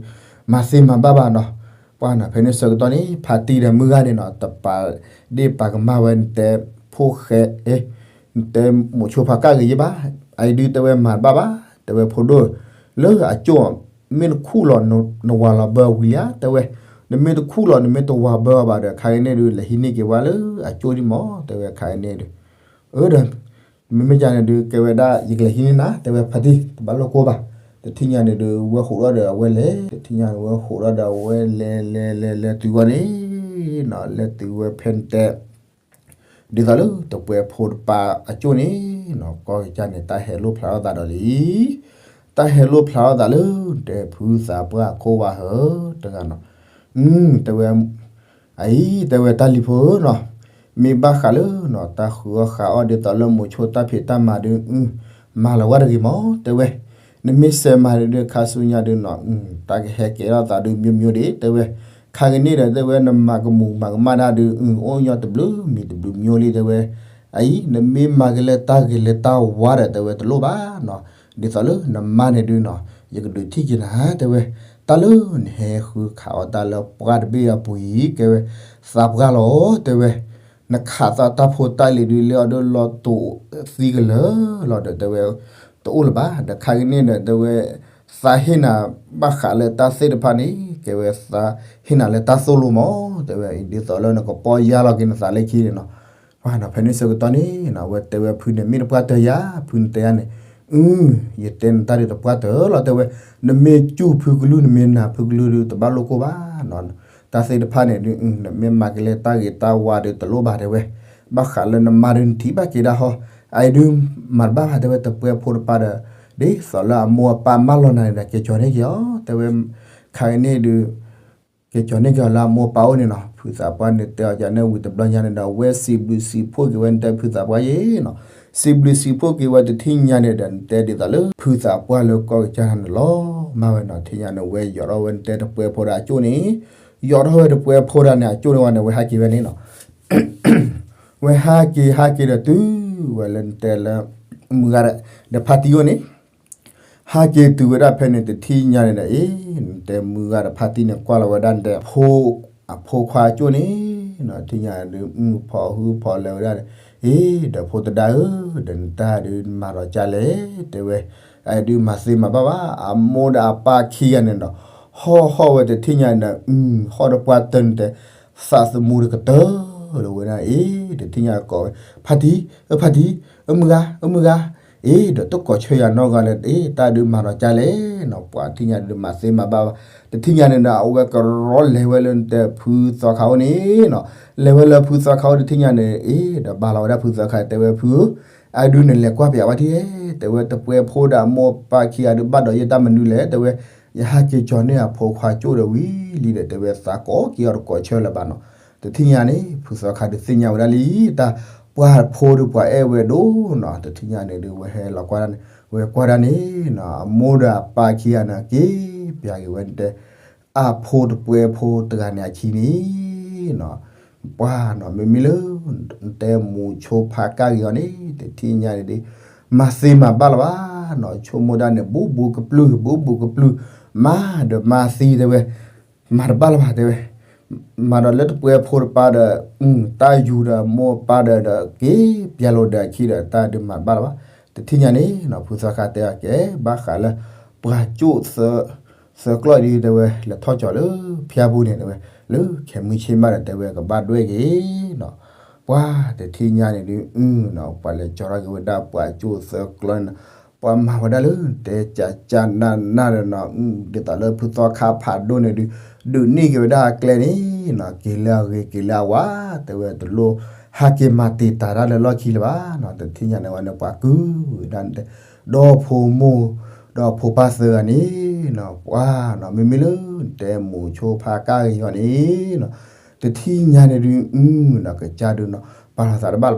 မၤသ့မၤဘၣ်ဘၣ်နီၤ ပှၤနီၤ ဖဲန့ၣ်ဆၢကတီၢ်န့ၣ် ဖါတံၢ်ဒီးမုၢ်ဂၤန့ၣ်နီၤ တပာ်ဒ့ၣ်ပာ်ကမၣ်ဝဲ နတဲဖိဃဲ အ့ၣ် နတဲမိၤဆိဖါကၣ်ဂ့ၤယံၤဘၣ် အအံၤဒုးတဲဝဲမၤတဘၣ်ဘၣ် တဲဝဲဖိဒိၣ် လၢအကၠိၣ် မ့ၢ်တခူၣ်လီၤ နဝၤလီၤဘၢဝံၤလံဧါ တဲဝဲ နမ့ၢ်တခူၣ်လီၤ နမ့ၢ်တဝၤဘၢအီၤဘၣ်ဒီး ခါက့ၤန့ၣ်ဒုး လဲၤဟံးန့ၢ်က့ၤဝဲလၢအကၠိၣ်ဒံးမး တဲဝဲ ခါက့ၤန့ၣ်ဒုး အၢဒီး မ့မ့ၢ်ယၤန့ၣ်ဒုး ကဲဝဲဒၣ် ယကလဲၤဟံးန့ၢ်နၤ တဲဝဲ ဖါတံၢ် တဘၣ်လိၣ်ကိၢ်ဘၣ် တထံၣ်ညါန့ၣ်ဒုး ဝဲဟိးထီၣ်ဒီးအဝဲလဲၤ, တထံၣ်ညါန့ၣ်ဝဲဟိးထီၣ်ဒီးအဝဲလဲၤလဲၤလဲၤလဲၤတုၤဝဲန့ၣ်နီၤ, လဲၤတုၤဝဲဖဲန့ၣ်တဲ ဒ်သိးလၢတပှဲၤဖိတပၤအကၠိၣ်န့ၣ်နီၤ, ကီၢ်ကစၢ်န့ၣ် တၢ်ဟဲလိၣ်ဖျါထီၣ်သးဒီးလံ, တၢ်ဟဲလိၣ်ဖျါထီၣ်သးလၢ တဲဖုသးပှၢ်ခိၣ်ဝါဟၢတဂၤနီၤ, တဲဝဲ အအံၤ တဲဝဲတၢ်လံၤဖိဧၢနီၤ, မ့ၢ်ဘၣ်ဃးလၢနီၤ တၢ်ဃုအီၣ်ဃုအီၣ်ဒ်သိးလၢမိၤဆိတၢ်ဖံးတၢ်မၤဒုး မၤလီၤဝဲတဂ့ၤမး တဲဝဲ, နမ့ၢ်စဲးမၤဒုး ခါဆူညါဒုးနီၤ တၢ်ကဟဲကဲထီၣ်သးဒုး မျိုးမျိုး ဒၣ် တဲဝဲ, ခါကန့ၣ်ဒီး တဲဝဲ နမၤကမူးမၤကမၣ်တၢ်ဒုး အိၣ်ညီတဘျုးမံၤတဘျုးမျိုးလံ တဲဝဲ, အအံၤ နမ့ၢ်မၤက့ၤလၢတၢ်ဂ့ၤလၢတၢ်ဝါဒီး တဲဝဲ တလိၣ်ဘၣ်နီၤ, ဒ်သိးလၢနမါန့ၣ်ဒုးနီၤ ယကဒုးထံၣ်က့ၤနၤ တဲဝဲ, တၢ်လၢနဟဲဃုခးအီၣ်တၢ်လၢပှၢ်တဘ့ၣ်အပူၤအံၤ ကဲဝဲ သးပှၢ်လီၤ တဲဝဲ, နခးသးတၢ်ဖိတၢ်လံၤဒုး လၢအီၤဒုးလီၤတိာ်သံကလၢာ်လီၤဒီး တဲဝဲ, တအိၣ်လၢၤဘၣ်, ဒီးခါကန့ၣ်ဒီး တဲဝဲ, သးဟ့ၣ်နၤဘၣ်ဃးလၢတၢ်သ့ၣ်တဖၣ်န့ၣ် ကဲဝဲသးဟ့ၣ်နၤလၢတၢ်သိၣ်လိမး တဲဝဲ, ဒ်သိးလၢနကပီၢ်ယၢ်လီၤက့ၤနသးလၢခံန့ၣ်နီၤ, ပှၤနီၤဖဲန့ၣ်ဆၢကတီၢ်န့ၣ်နီၤ အဝဲတဲဝဲ ဖုန့ၣ်မ့ၢ်တပှၢ်တၢၢ်ယၤ, ဖုန့ၣ်တဲယၤန့ၣ်, အု ယတဲနတၢ်ဒုးတပှၢ်တၢၢ်လီၤ တဲဝဲ, နမ့ၢ်စူၢ်ဖုကလုၢ် နမ့ၢ်နာ်ဖုကလုၢ်ဒုး တဘၣ်လိၣ်ကိၢ်ဘၣ်နီၤ, တၢ်သ့ၣ်တဖၣ်န့ၣ်ဒုး နမ့ၢ်မၤက့ၤလၢတၢ်ဂ့ၤတၢ်ဝါဒုး တလိၣ်ဘၣ် တဲဝဲ, ဘၣ်ဃးလၢနမါဒုး နထံၣ်ဘၣ်က့ၤဒၣ်ဟီ, အအံၤဒုး မၤတဘၣ်ဘၣ် တဲဝဲ, တပှဲၤဖိတပၤဒီး ဒ်သိးလၢအမိၢ်အပၢ်မၢလီၤနၤန့ၣ်ဒီး က့ၤကၠီၤန့ၢ်က့ၤအီၤ တဲဝဲ, ခါကန့ၣ်ဒုး က့ၤကၠီၤန့ၢ်က့ၤအီၤလၢအမိၢ်အပၢ်အိၣ်န့ၣ်နီၤ, ဖုသးပှၢ်န့ၣ်တဲအီၤကန့ၣ် ဝံၤတဘျီညါန့ၣ်ဒီး ဝဲစံးဘျုးစံးဖှိၣ်က့ၤဝဲ နတဲဖုသးပှၢ်ယဲနီၤ, စံးဘျုးစံးဖှိၣ်က့ၤဝဲတထံၣ်ညါန့ၣ်ဒီး နတဲဒ်သိးလၢ ဖုသးပှၢ်လၢကီၢ်ကစၢ်န့ၣ်လီၤ, မၤဝဲနီၤ, တထံၣ်ညါန့ၣ် ဝဲယိးထီၣ်ဝဲ နတဲတပှဲၤဖိဒီးအကၠိၣ်န့ၣ်, ယိးထီၣ်ဝဲတပှဲၤဖိဒီးန့ၣ် အကၠိၣ်န့ၣ်ဝဲန့ၣ် ဝဲဟးက့ၤဝဲန့ၣ်နီၤ ဝဲဟးက့ၤဟးက့ၤဒီးတုၤဝဲလၢနတဲလၢ မုၢ်ဂၤဒီးဖါတံၢ်အိၣ်န့ၣ်, ဟးက့ၤတုၤဝဲဒၣ်ဖဲန့ၣ် တထံၣ်ညါန့ၣ်ဒီး အ့ နတဲမုၢ်ဂၤဒီးဖါတံၢ်န့ၣ် ကွၢ်လီၤဝဲဒၣ်နတဲ အဖိခွါကၠိၣ်န့ၣ်နီၤ, တထံၣ်ညါန့ၣ်ဒုး အုၣ်ဖီၣ်ဟုၣ်ဖီၣ်လဲၤဝဲဒၣ်ဒီး အ့ ဒီးဖိသဒါဧၢ, ဒီးနတၢ်ဒုးမၤဒီးကၢ်လဲၣ် တဲဝဲ, အဒုးမၤသ့မၤဘၣ်ဘၣ်, အမိၢ်ဒီးအပၢ်ခံဂၤန့ၣ်ဒီး ဟီၣ်ဟီၣ်ဝဲတထံၣ်ညါန့ၣ်ဒီး ဟီၣ်တပှၢ်တၢၢ်န့ၣ်တဲ သးသမူတကတၢၢ်လၢဝဲဒၣ်အံၤ, တထံၣ်ညါကိးဝဲ ဖါတံၢ်, အဖါတံၢ်, အမုၢ်ဂၤ, အမုၢ်ဂၤ, အ့ ဒီးတကိးဆၢယၤနီတဂၤလၢၤ, အ့ တၢ်ဒုးမၤဒီးကၢ်လဲၣ်နီၤ, ပှၤတထံၣ်ညါဒုးမၤသ့မၤဘၣ်ဘၣ်, တထံၣ်ညါန့ၣ်ဒီး အဝဲကရီလဲၤဝဲလၢနတဲဖုသီခါအိၣ်န့ၣ်နီၤ, လဲၤဝဲလၢဖုသီခါအိၣ်တထံၣ်ညါန့ၣ် အ့ ဒီးဘါလီၤဝဲဒၣ်ဖုသီခါ တဲဝဲဖုဧၢ အဒုးနလဲၤကွၢ်ပၠးဝဲဒၣ်, တဲဝဲတပှဲၤဖိဒီးအမိၢ်ပၢ်ခံဂၤဒုးဘၣ်ဒီးယတၢ်မနုၤလဲၣ်, တဲဝဲ ယဟးက့ၤကၠီၤန့ၢ်အဖိခွါကၠိၣ်ဒီးဝံၤလံဒီး တဲဝဲသးကိးက့ၤအီၤတကိးဆၢလၢၤဘၣ်နီၤ, တထံၣ်ညါန့ၣ် ဖုသီခါဒုးသ့ၣ်ညါဝဲဒၣ်လံ, တၢ်ပှၤဖိဒုးပှၤအဲၣ်ဝဲဒိၣ်နီၤ, တထံၣ်ညါန့ၣ်ဒုး ဝဲဟဲလီၤကွၢ်ဒၣ်န့ၣ်, ဝဲကွၢ်ဒၣ်န့ၣ်နီၤ, အမိၢ်ဒီးအပၢ်ခံဂၤန့ၣ် က့ၤပၠးက့ၤဝဲတဲ အဖိတပှဲၤဖိတဂၤန့ၣ်အခံန့ၣ်နီၤ, ပှၤနီၤ မ့မ့ၢ်လၢ နတဲမိၤဆိဖးကၢ်က့ၤအီၤန့ၣ် တထံၣ်ညါန့ၣ်ဒုး မၤသ့မၤဘၣ်လၢၤဘၣ်နီၤ, ဆိကမိၣ်ဒၣ်န့ၣ် ဘူးဘူးကပျုၢ် ဘူးဘူးကပျုၢ်, မၤဒီးမၤသံတဲဝဲ, မၤတဘၣ်လၢၤဘၣ်တဲဝဲ, မၤဒီးလၢတပှဲၤဖိတပၤဒီး တၢ်ယူၤဒီးမိၢ်ပၢ်ဒီး ဒီးက့ၤပၠးလိာ်ဒီးအခံဒီး တၢ်ဒုးမၤတဘၣ်လၢၤဘၣ်, တထံၣ်ညါန့ၣ်နီၤ ဖုသီခါတဲအီၤကဲ ဘၣ်ဃးလၢ ပှၤကၠိၣ်သၢ သၢကျီၢ်ဒုးတဲဝဲ လဲၤထီၣ်ကၠီၤလၢဖၠါပူၤန့ၣ်တဲဝဲ, လၢခဲမုၢ်ဆ့ၣ်မးဒီးတဲဝဲကဘၣ်ဒွဲၣ်က့ၤနီၤ, ပှၤတထံၣ်ညါန့ၣ်ဒုး အုနီၤ ပှၤလဲၤကၠီၤထီၣ်က့ၤဝဲဒၣ်ပှၤကၠိၣ်သၢကျီၢ်န့ၣ်နီၤ, ပှၤမၤဝဲဒၣ်လၢတဲကၠးကၠးနးနးဒီးနီၤ, ဒ်သိးလၢဖုသီခါဖးဒိၣ်န့ၣ်ဒုး ဒုးန့ၢ်က့ၤဝဲဒၣ်အကျဲန့ၣ်နီၤ, က့ၤလၢအဂ့ၤက့ၤလၢအဝါ, တဲဝဲတလိၣ်ဟးက့ၤမၤတံာ်တာ်တၢ်လၢလီၢ်ခံလၢၤဘၣ်နီၤ, တထံၣ်ညါန့ၣ်ဝဲန့ၣ် ပှၤကုၢ်ဝဲဒၣ်န့ၣ်တဲ ဒီဖိမိၢ် ဒီဖိပၢ်သၢဂၤန့ၣ်နီၤ, ပှၤနီၤ မ့မ့ၢ်လၢတဲမိၤဆိဖးကၢ်က့ၤအီၤန့ၣ်နီၤ, တထံၣ်ညါန့ၣ်ဒုး အုနီၤ ကစၢ်ဒုးနီၤ ပာ်လီၤသးတဘၣ်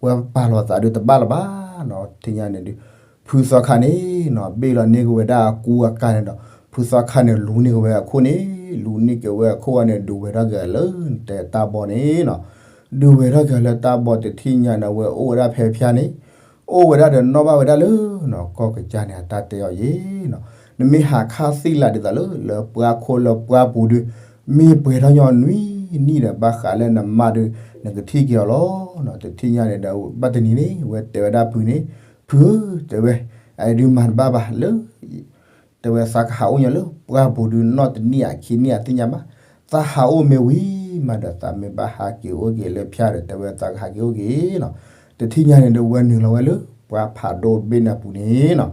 ဝဲပာ်လီၤသးဒုးတဘၣ်လၢၤဘၣ်နီၤ, တထံၣ်ညါန့ၣ်ဒုး ဖုသီခါန့ၣ်နီၤ ဘ့ၣ်လီၤန့ၢ်က့ၤဝဲဒၣ်အကူအကၤန့ၣ်ဒီး ဖုသီခါန့ၣ်လူၤန့ၢ်က့ၤဝဲအခိၣ်န့ၣ်, လူၤန့ၢ်က့ၤဝဲအခိၣ်ဝဲန့ၣ် ဒုးဝဲၤထီၣ်က့ၤလၢတဲတၢ်ဘီန့ၣ်နီၤ, ဒုးဝဲၤထီၣ်က့ၤလၢတၢ်ဘီ တထံၣ်ညါန့ၣ် အဝဲအိၣ်ဝဲဒၣ်ဖဲဖၠါန့ၣ် အိၣ်ဝဲဒၣ်ဒီးနီၣ်ဘၣ်ဝဲဒၣ်လၢနီၤ ကီၢ်ကစၢ်န့ၣ် အတၢ်တဲအီၤယဲနီၤ, နမ့ၢ်ဟးခါသ့ၣ်လးဒ်သိးလၢ လၢပှၢ်ခိၣ်လၢပှၢ်ပူၤဒုး မ့ၢ်ပှဲၤထီၣ်ညီနွံနံၣ်ဒီး ဘၣ်ဃးလၢနမါဒုး နကထံၣ်က့ၤအီၤလီၤနီၤ, တထံၣ်ညါန့ၣ်ဒီး ဘၣ်တနံၤန့ၣ် ဝဲတဲဝဲဒၣ်ဖုန့ၣ်, ဖုဧၢ တဲဝဲ အအံၤဒုးမၤတဘၣ်ဘၣ်လၢ တဲဝဲသးကဟးအိၣ်ညီလၢပှၢ်ပူၤဒုး နီၣ်တနံၣ်အခံနံၣ်အသ့ၣ်ညါဘၣ်, သးဟးအိၣ်မ့ၢ်ဝံၤမးဒီး သးမ့ၢ်ဘၣ်ဟးက့ၤအိၣ်က့ၤလၢဖၠါဒီး တဲဝဲသးကဟးက့ၤအိၣ်က့ၤနီၤ, တထံၣ်ညါန့ၣ်ဒီး ဝဲနုာ်လီၤဝဲလၢပှၢ်ဖးဒိၣ်တဘ့ၣ်န့ၣ်အပူၤန့ၣ်နီၤ,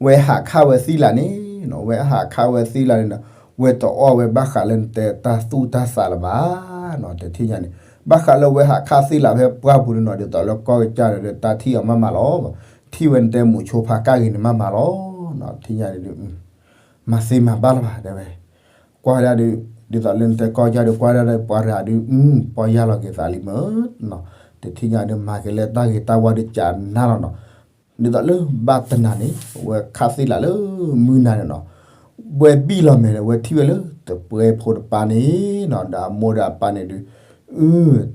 ဝဲဟးခးဝဲသံလးန့ၣ်နီၤ, ဝဲဟးခးဝဲသံလးန့ၣ်နီၤ, ဝဲတအီၣ်ဝဲဘၣ်ဃးလၢနတဲတၢ်သူၣ်တၢ်သးလၢၤဘၣ်နီၤ, တထံၣ်ညါန့ၣ် ဘၣ်ဃးလၢဝဲဟးခးသံလးဖဲပှၢ်ပူၤန့ၣ်နီၤ, ဒ်သိးလၢကီၢ်ကစၢ်ဒီးတၢ်ထံၣ်အီၤမးမးလီၤ, ထံၣ်ဝဲနတဲမူးဆိဖးကၣ်ဂ့ၤန့ၣ်မးမးလီၤနီၤ, တထံၣ်ညါန့ၣ်ဒုး မၤသ့မၤဘၣ်လၢၤဘၣ် တဲဝဲ, ကွၢ်ဒၣ်ဒုး ဒ်သိးလၢနတဲကီၢ်ကစၢ်ဒုး ကွၢ်ဒၣ်ဒီးပှၤတဂၤဒုး ပီၢ်ယၢ်လီၤက့ၤသးလံမ့ၢ်နီၤ, တထံၣ်ညါဒုး မၤက့ၤလၢတၢ်ဂ့ၤတၢ်ဝါဒုးကနၣ်လီၤနီၤ, ဒ်သိးလၢဘၣ်တနၤန့ၣ် ဝဲခးသံလးလၢမုၢ်နၤန့ၣ်နီၤ, ဝဲဘံၣ်လီၤမဲာ်ဒီး ဝဲထံၣ်ဝဲလၢတပှဲဖိတပၢ်န့ၣ်နီၤ, ဒီးအမိၢ်ဒီးအပၢ်န့ၣ်ဒုး အု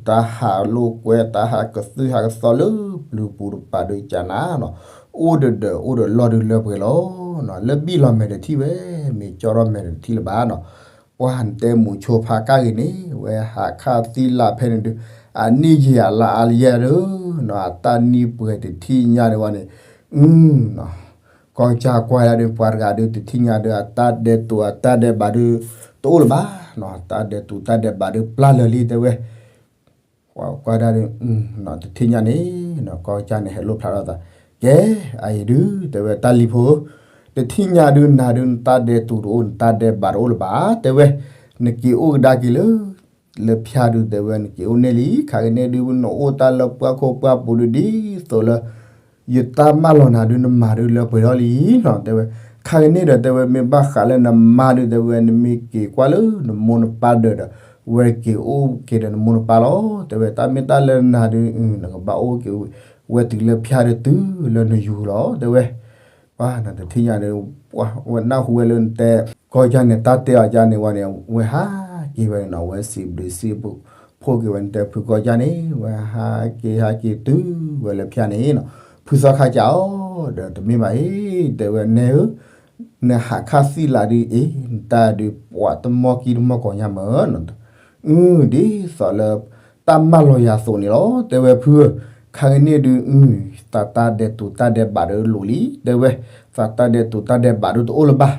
တၢ်ဟးလိာ်ကွဲ တၢ်ဟးကသုၣ်ဟးကသီလၢပျုၤပူၤတပၤဒုးကနၣ်နီၤ, အိၣ်ဒီးဒီးအိၣ်ဒီးလီၢ်ဒုးလၢပှဲၤလီၤနီၤ, လၢဘံၣ်လီၤမဲာ်ဒီးထံၣ်ဝဲ, မ့ၢ်ကၠီထီၣ်မဲာ်ဒီးတထံၣ်လၢၤဘၣ်နီၤ, ပှၢ်နတဲမူးဆိဖးကၣ်ဂ့ၤန့ၣ် ဝဲဟးခးသံလးဖဲန့ၣ်ဒုး အနံၣ်ယံာ်အလါအါလံယဲၢ်ဒုးနီၤ, အတၢ်နံၣ်ပှဲၤတထံၣ်ညါဒုးဝဲန့ၣ် အု ကီၢ်ကစၢ်ကွၢ်ဒၣ်ဒုး ပှၤတဂၤဒုး တထံၣ်ညါဒုး အတၢ်ဒဲးတူာ်အတၢ်ဒဲးဘးဒုး တအိၣ်လၢၤဘၣ်နီၤ, တၢ်ဒဲးတူာ်တၢ်ဒဲးဘးဒုးပျၢ်လၢာ်လံ တဲဝဲ, ကွၢ်ဒၣ်ဒုး တထံၣ်ညါန့ၣ်နီၤ ကီၢ်ကစၢ်န့ၣ်ဟဲလိၣ်ဖျါထီၣ်သး, ကဲ အအံၤဒုး တဲဝဲ တၢ်လံၤဖိဧၢ, တထံၣ်ညါဒုးနၤဒုး နတၢ်ဒဲးတူာ်တအိၣ် နတၢ်ဒဲးဘးတအိၣ်လၢၤဘၣ် တဲဝဲ, နက့ၤအိၣ်ကဒါက့ၤလၢ လၢဖၠါဒုး တဲဝဲ နက့ၤအိၣ်န့ၢ်လံ, ခါကန့ၣ်ဒုး နအိၣ်တၢ်လၢပှၢ်ခိၣ်ပှၢ်ပူၤဒုး ဒ်သိးလၢ ယတၢ်မၢလီၤနၤဒုး နမၤဒုးလၢပှဲၤထီၣ်လံနီၤ တဲဝဲ, ခါကန့ၣ်ဒီး တဲဝဲ မ့ၢ်ဘၣ်ဃးလၢနမါဒုး တဲဝဲ နမ့ၢ်က့ၤကွၢ်လၢနမိၢ်နပၢ်ဒီးဒီး ဝဲက့ၤအိၣ်က့ၤဒီးနမိၢ်နပၢ်လီၤ တဲဝဲ, တၢ်မ့ၢ်တၢ်လၢနၤဒုး နကဘၣ်အိၣ်က့ၤဝဲတုၤလၢဖၠါဒုး တုၤလၢနယူၤလီၤ တဲဝဲ ပှၤနတထံၣ်ညါန့ၣ် ဝဲနၢ်ဟူဝဲလၢနတဲ ကီၢ်ကၢ်န့ၣ် တၢ်တဲအီၤကၢ်န့ၣ်ဝဲန့ၣ် ဝဲဟးက့ၤဝဲန့ၣ်နီၤ ဝဲစံးဘျုးစံးဖှိၣ်က့ၤဝဲနတဲဖုကီၢ်ကၢ်န့ၣ် ဝဲဟးက့ၤဟးက့ၤတုၤဝဲလၢဖၠါန့ၣ်နီၤ ဖုသီခါကၢ်အီၤ ဒီးတမ့ၢ်ဘၣ်အံၤ တဲဝဲနဲဧၢ နဟးခးသံလးဒုးအ့ၣ် နတၢ်ဒုးပှၤတမီၢ်ကံတမီၢ်ကီၢ်ညါမၢ်နီၤ အု ဒ်သိးလၢ တၢ်မၢလီၤယၤအသိးန့ၣ်လီၤ တဲဝဲဖုဧၢ, ခါကန့ၣ်ဒုး သးတၢ်ဒဲးတူာ်တၢ်ဒဲးဘးဒုးလိၤလံ တဲဝဲ, သးတၢ်ဒဲးတူာ်တၢ်ဒဲးဘးဒုးတအိၣ်လၢၤဘၣ်,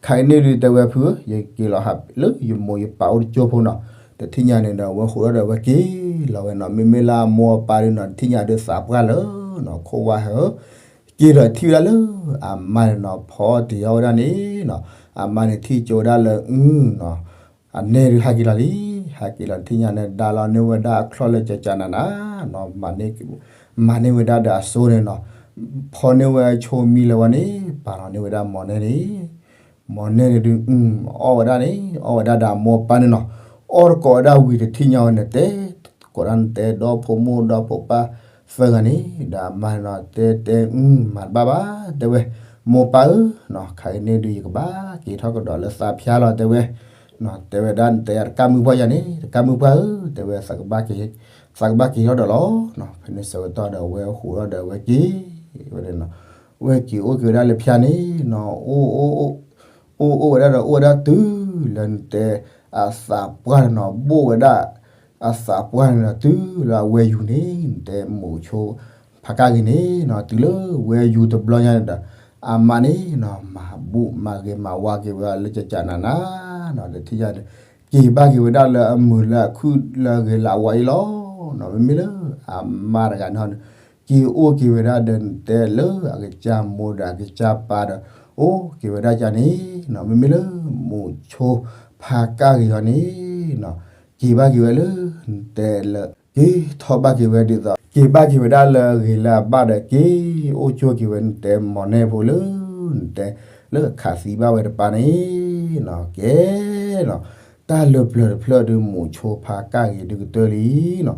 ခါကန့ၣ်ဒုး တဲဝဲဖုဧၢ, ယက့ၤလီၤဟးလၢယမိၢ်ယပၢ်အိၣ်တကၠိဖိနီၤ, တထံၣ်ညါန့ၣ်ဒီး အဝဲဃိးဒီးဒီးဝဲက့ၤလီၤဝဲနီၤ, မ့မ့ၢ်လၢအမိၢ်အပၢ်ဒုးနီၤ တထံၣ်ညါဒုးသးပှၢ်လၢနီၤ ခိၣ်ဝါဟဲဧၢ က့ၤဒီးထံၣ်ဝဲဒၣ်လၢ အမါန့ၣ်နီၤ ဖီတ့ၢ်အီၣ်ဝဲဒၣ်န့ၣ်နီၤ, အမါန့ၣ်ထံၣ်ကၠိဝဲဒၣ်လၢ အုနီၤ, အနဲၣ်ဒုးဟးက့ၤလီၤလံ, ဟးက့ၤလီၤတထံၣ်ညါန့ၣ် ဒါလီၤန့ၢ်ဝဲဒၣ်အချီၣ်လၢကကနၤနၤနီၤ, မၤန့ၢ်ဝဲဒၣ်ဒီးအစိန့ၣ်နီၤ, ဖီန့ၢ်ဝဲဆိမံလၢၤဝဲန့ၣ် ပာ်လီၤန့ၢ်ဝဲဒၣ်မီၢ်နဲၣ်န့ၣ် မီၢ်နဲၣ်န့ၣ်ဒုး အီၣ်ဝဲဒၣ်န့ၣ် အီၣ်ဝဲဒၣ်ဒီးအမိၢ်ပၢ်န့ၣ်နီၤ, အီၣ်တကိးဝဲဒၣ်ဝံၤတထံၣ်ညါဝဲန့ၣ် တဲကိးဒၣ်န့ၣ် တဲဒီဖိမိၢ်ဒီဖိပၢ်သၢဂၤန့ၣ် ဒီးအမါန့ၣ်နီၤ တဲတဲ မၤတဘၣ်ဘၣ် တဲဝဲ, မိၢ်ပၢ်ဧၢ, ခါအံၤန့ၣ်ဒုး ယကဘၣ်က့ၤထီၣ်ကဒီးလၢသးဖၠါလီၤ တဲဝဲ, တဲဝဲဒၣ် နတဲယၤတကးမုၢ်ပှၢ်ယၤန့ၣ် တကးမုၢ်ပှၢ်ဧၢ တဲဝဲ, သးကဘၣ်က့ၤထီၣ်ဒီးလီၤ, ဖဲန့ၣ်ဆၢကတီၢ်ဒီး အဝဲဃိးထီၣ်ဒီးအဝဲက့ၤဝဲဒၣ်နီၤ, ဝဲက့ၤအိၣ်က့ၤဝဲဒၣ်လၢဖၠါန့ၣ်နီၤ, အိၣ် အိၣ်ဝဲဒၣ်ဒီးအိၣ်ဝဲဒၣ်တုၤလၢနတဲ အသးပှၢ်န့ၣ်နီၤ ဘိၣ်ဝဲဒၣ် အသးပှၢ်န့ၣ်ဒီး တုၤလၢအဝဲယူၤန့ၣ် နတဲမူးဆိဖးကၣ်ဂ့ၤန့ၣ်နီၤ, တုၤလၢဝဲယူၤတဘျီညါန့ၣ်ဒီး အမါန့ၣ်နီၤ မၤဘူၣ်မၤဂ့ၤမၤဝါက့ၤဝဲဒၣ်လၢကကနၤနၤနီၤ, တထံၣ်ညါဒီး က့ၤဘၣ်က့ၤဝဲဒၣ်လၢအမုာ်လၢအခုၣ်လၢအဂ့ၤလၢအဝါအံၤလီၤနီၤ, မ့မ့ၢ်လၢအမါတဂၤန့ၣ်ဟီန့ၣ် က့ၤအိၣ်က့ၤဝဲဒၣ်ဒီးနတဲလၢအကစၢ်မိၢ်ဒီးအကစၢ်ပၢ်ဒီး အိၣ်က့ၤဝဲဒၣ်ကန့ၣ်နီၤ, မ့မ့ၢ်လၢမူးဆိဖးကၣ်ဂ့ၤဟီန့ၣ်နီၤ, က့ၤဘၣ်က့ၤဝဲလၢနတဲလၢ က့ၤထီၣ်ဘၣ်က့ၤဝဲဒ်သိး က့ၤဘၣ်က့ၤဝဲဒၣ်လၢအဂ့ၤလၢအဘၣ်ဒီး က့ၤအိၣ်ကၠိက့ၤဝဲနတဲမီၢ်နဲၣ်ဖိလၢ နတဲလၢခးသံဘၣ်ဝဲတပၤန့ၣ်နီၤ, ကဲနီၤ, တၢ်လၢပျၢၤတဖျၢၣ်ဒုး မူးဆိဖးကၣ်ဂ့ၤဒုးကတၢၢ်လံနီၤ,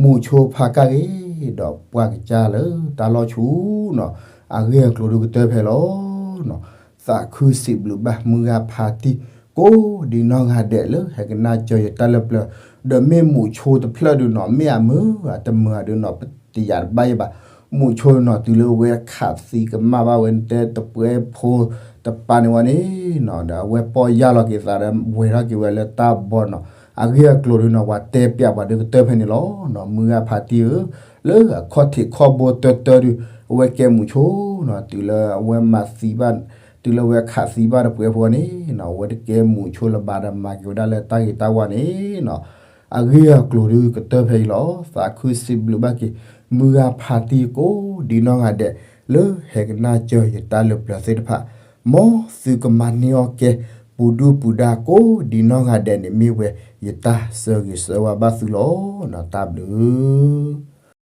မူးဆိဖးကၣ်ဂ့ၤဒီးပှၢ်ကစၢ်လၢတၢ်လီၢ်ဆူနီၤ, အဂ့ၢ်အကျိၤဒုးကတၢၢ်ဖဲလီၤနီၤ, သးခုစံးဘျုးဘၣ်မုၢ်ဂၤဖါတံၢ် ကိးဒံးနီၢ်ဂၤဒဲးလၢဟဲကနၣ်ကၠီယတၢ်လၢပျၢၤ, ဒီးမ့ၢ်မူးဆိတဖျၢၣ်ဒုးနီၤ မ့ၢ်အမုာ်အတမုာ်ဒုးနီၤ ပတယာ်တဘၣ်ယဲဘၣ်, မူးဆိနီၤ တုၤလၢဝဲခးသံကမၣ်ဘၣ်ဝဲ နတဲတပှဲဖိတပၤန့ၣ်ဝဲန့ၣ်နီၤ ဒီးအဝဲပီၢ်ယၢ်လီၤက့ၤသးဒီးဝဲၤထီၣ်က့ၤဝဲလၢတၢ်ဘီနီၤ, အဂ့ၢ်အကျိၤဒုးနီၤ ပှၤတဲပျးပှၤဒုးကတၢၢ်ဖဲန့ၣ်လီၤနီၤ, မုၢ်ဂၤဖါတံၢ်ဧၢ, လၢအခီၣ်ထံးခီၣ်ဘိတၢတၢဒုး အဝဲကဲမူးဆိနီၤ, တုၤလၢအဝဲမၤသံဘၣ် တုၤလၢဝဲခးသံဘၣ်တပှဲဖိန့ၣ်နီၤ အဝဲတကဲမူးဆိလၢၤဘၣ်ဒီးမၤက့ၤဝဲဒၣ်လၢတၢ်ဂ့ၤတၢ်ဝါန့ၣ်နီၤ, အဂ့ၢ်အကျိၤဒုးကတၢၢ်ဖဲအံၤလီၤ, သးခုစံးဘျုးဘၣ်က့ၤ မုၢ်ဂၤဖါတံၢ်ကိးဒံးနီၢ်ဂၤဒဲး လၢဟဲကနၣ်စၢၤယတၢ်လၢပျၢၤသ့ၣ်တဖၣ်, မ်သုကမၤန့ၢ်အီၣ်ကဲ ပူၤဒုၣ်ပူၤဒါကိးဒံနီၢ်ဂၤဒဲးန့ၣ် မ့ၢ်ဝဲယတၢ်ဆၢဂ့ၤဆၢဝါဘၣ်သုလီၤ. တၢ်ဘျုး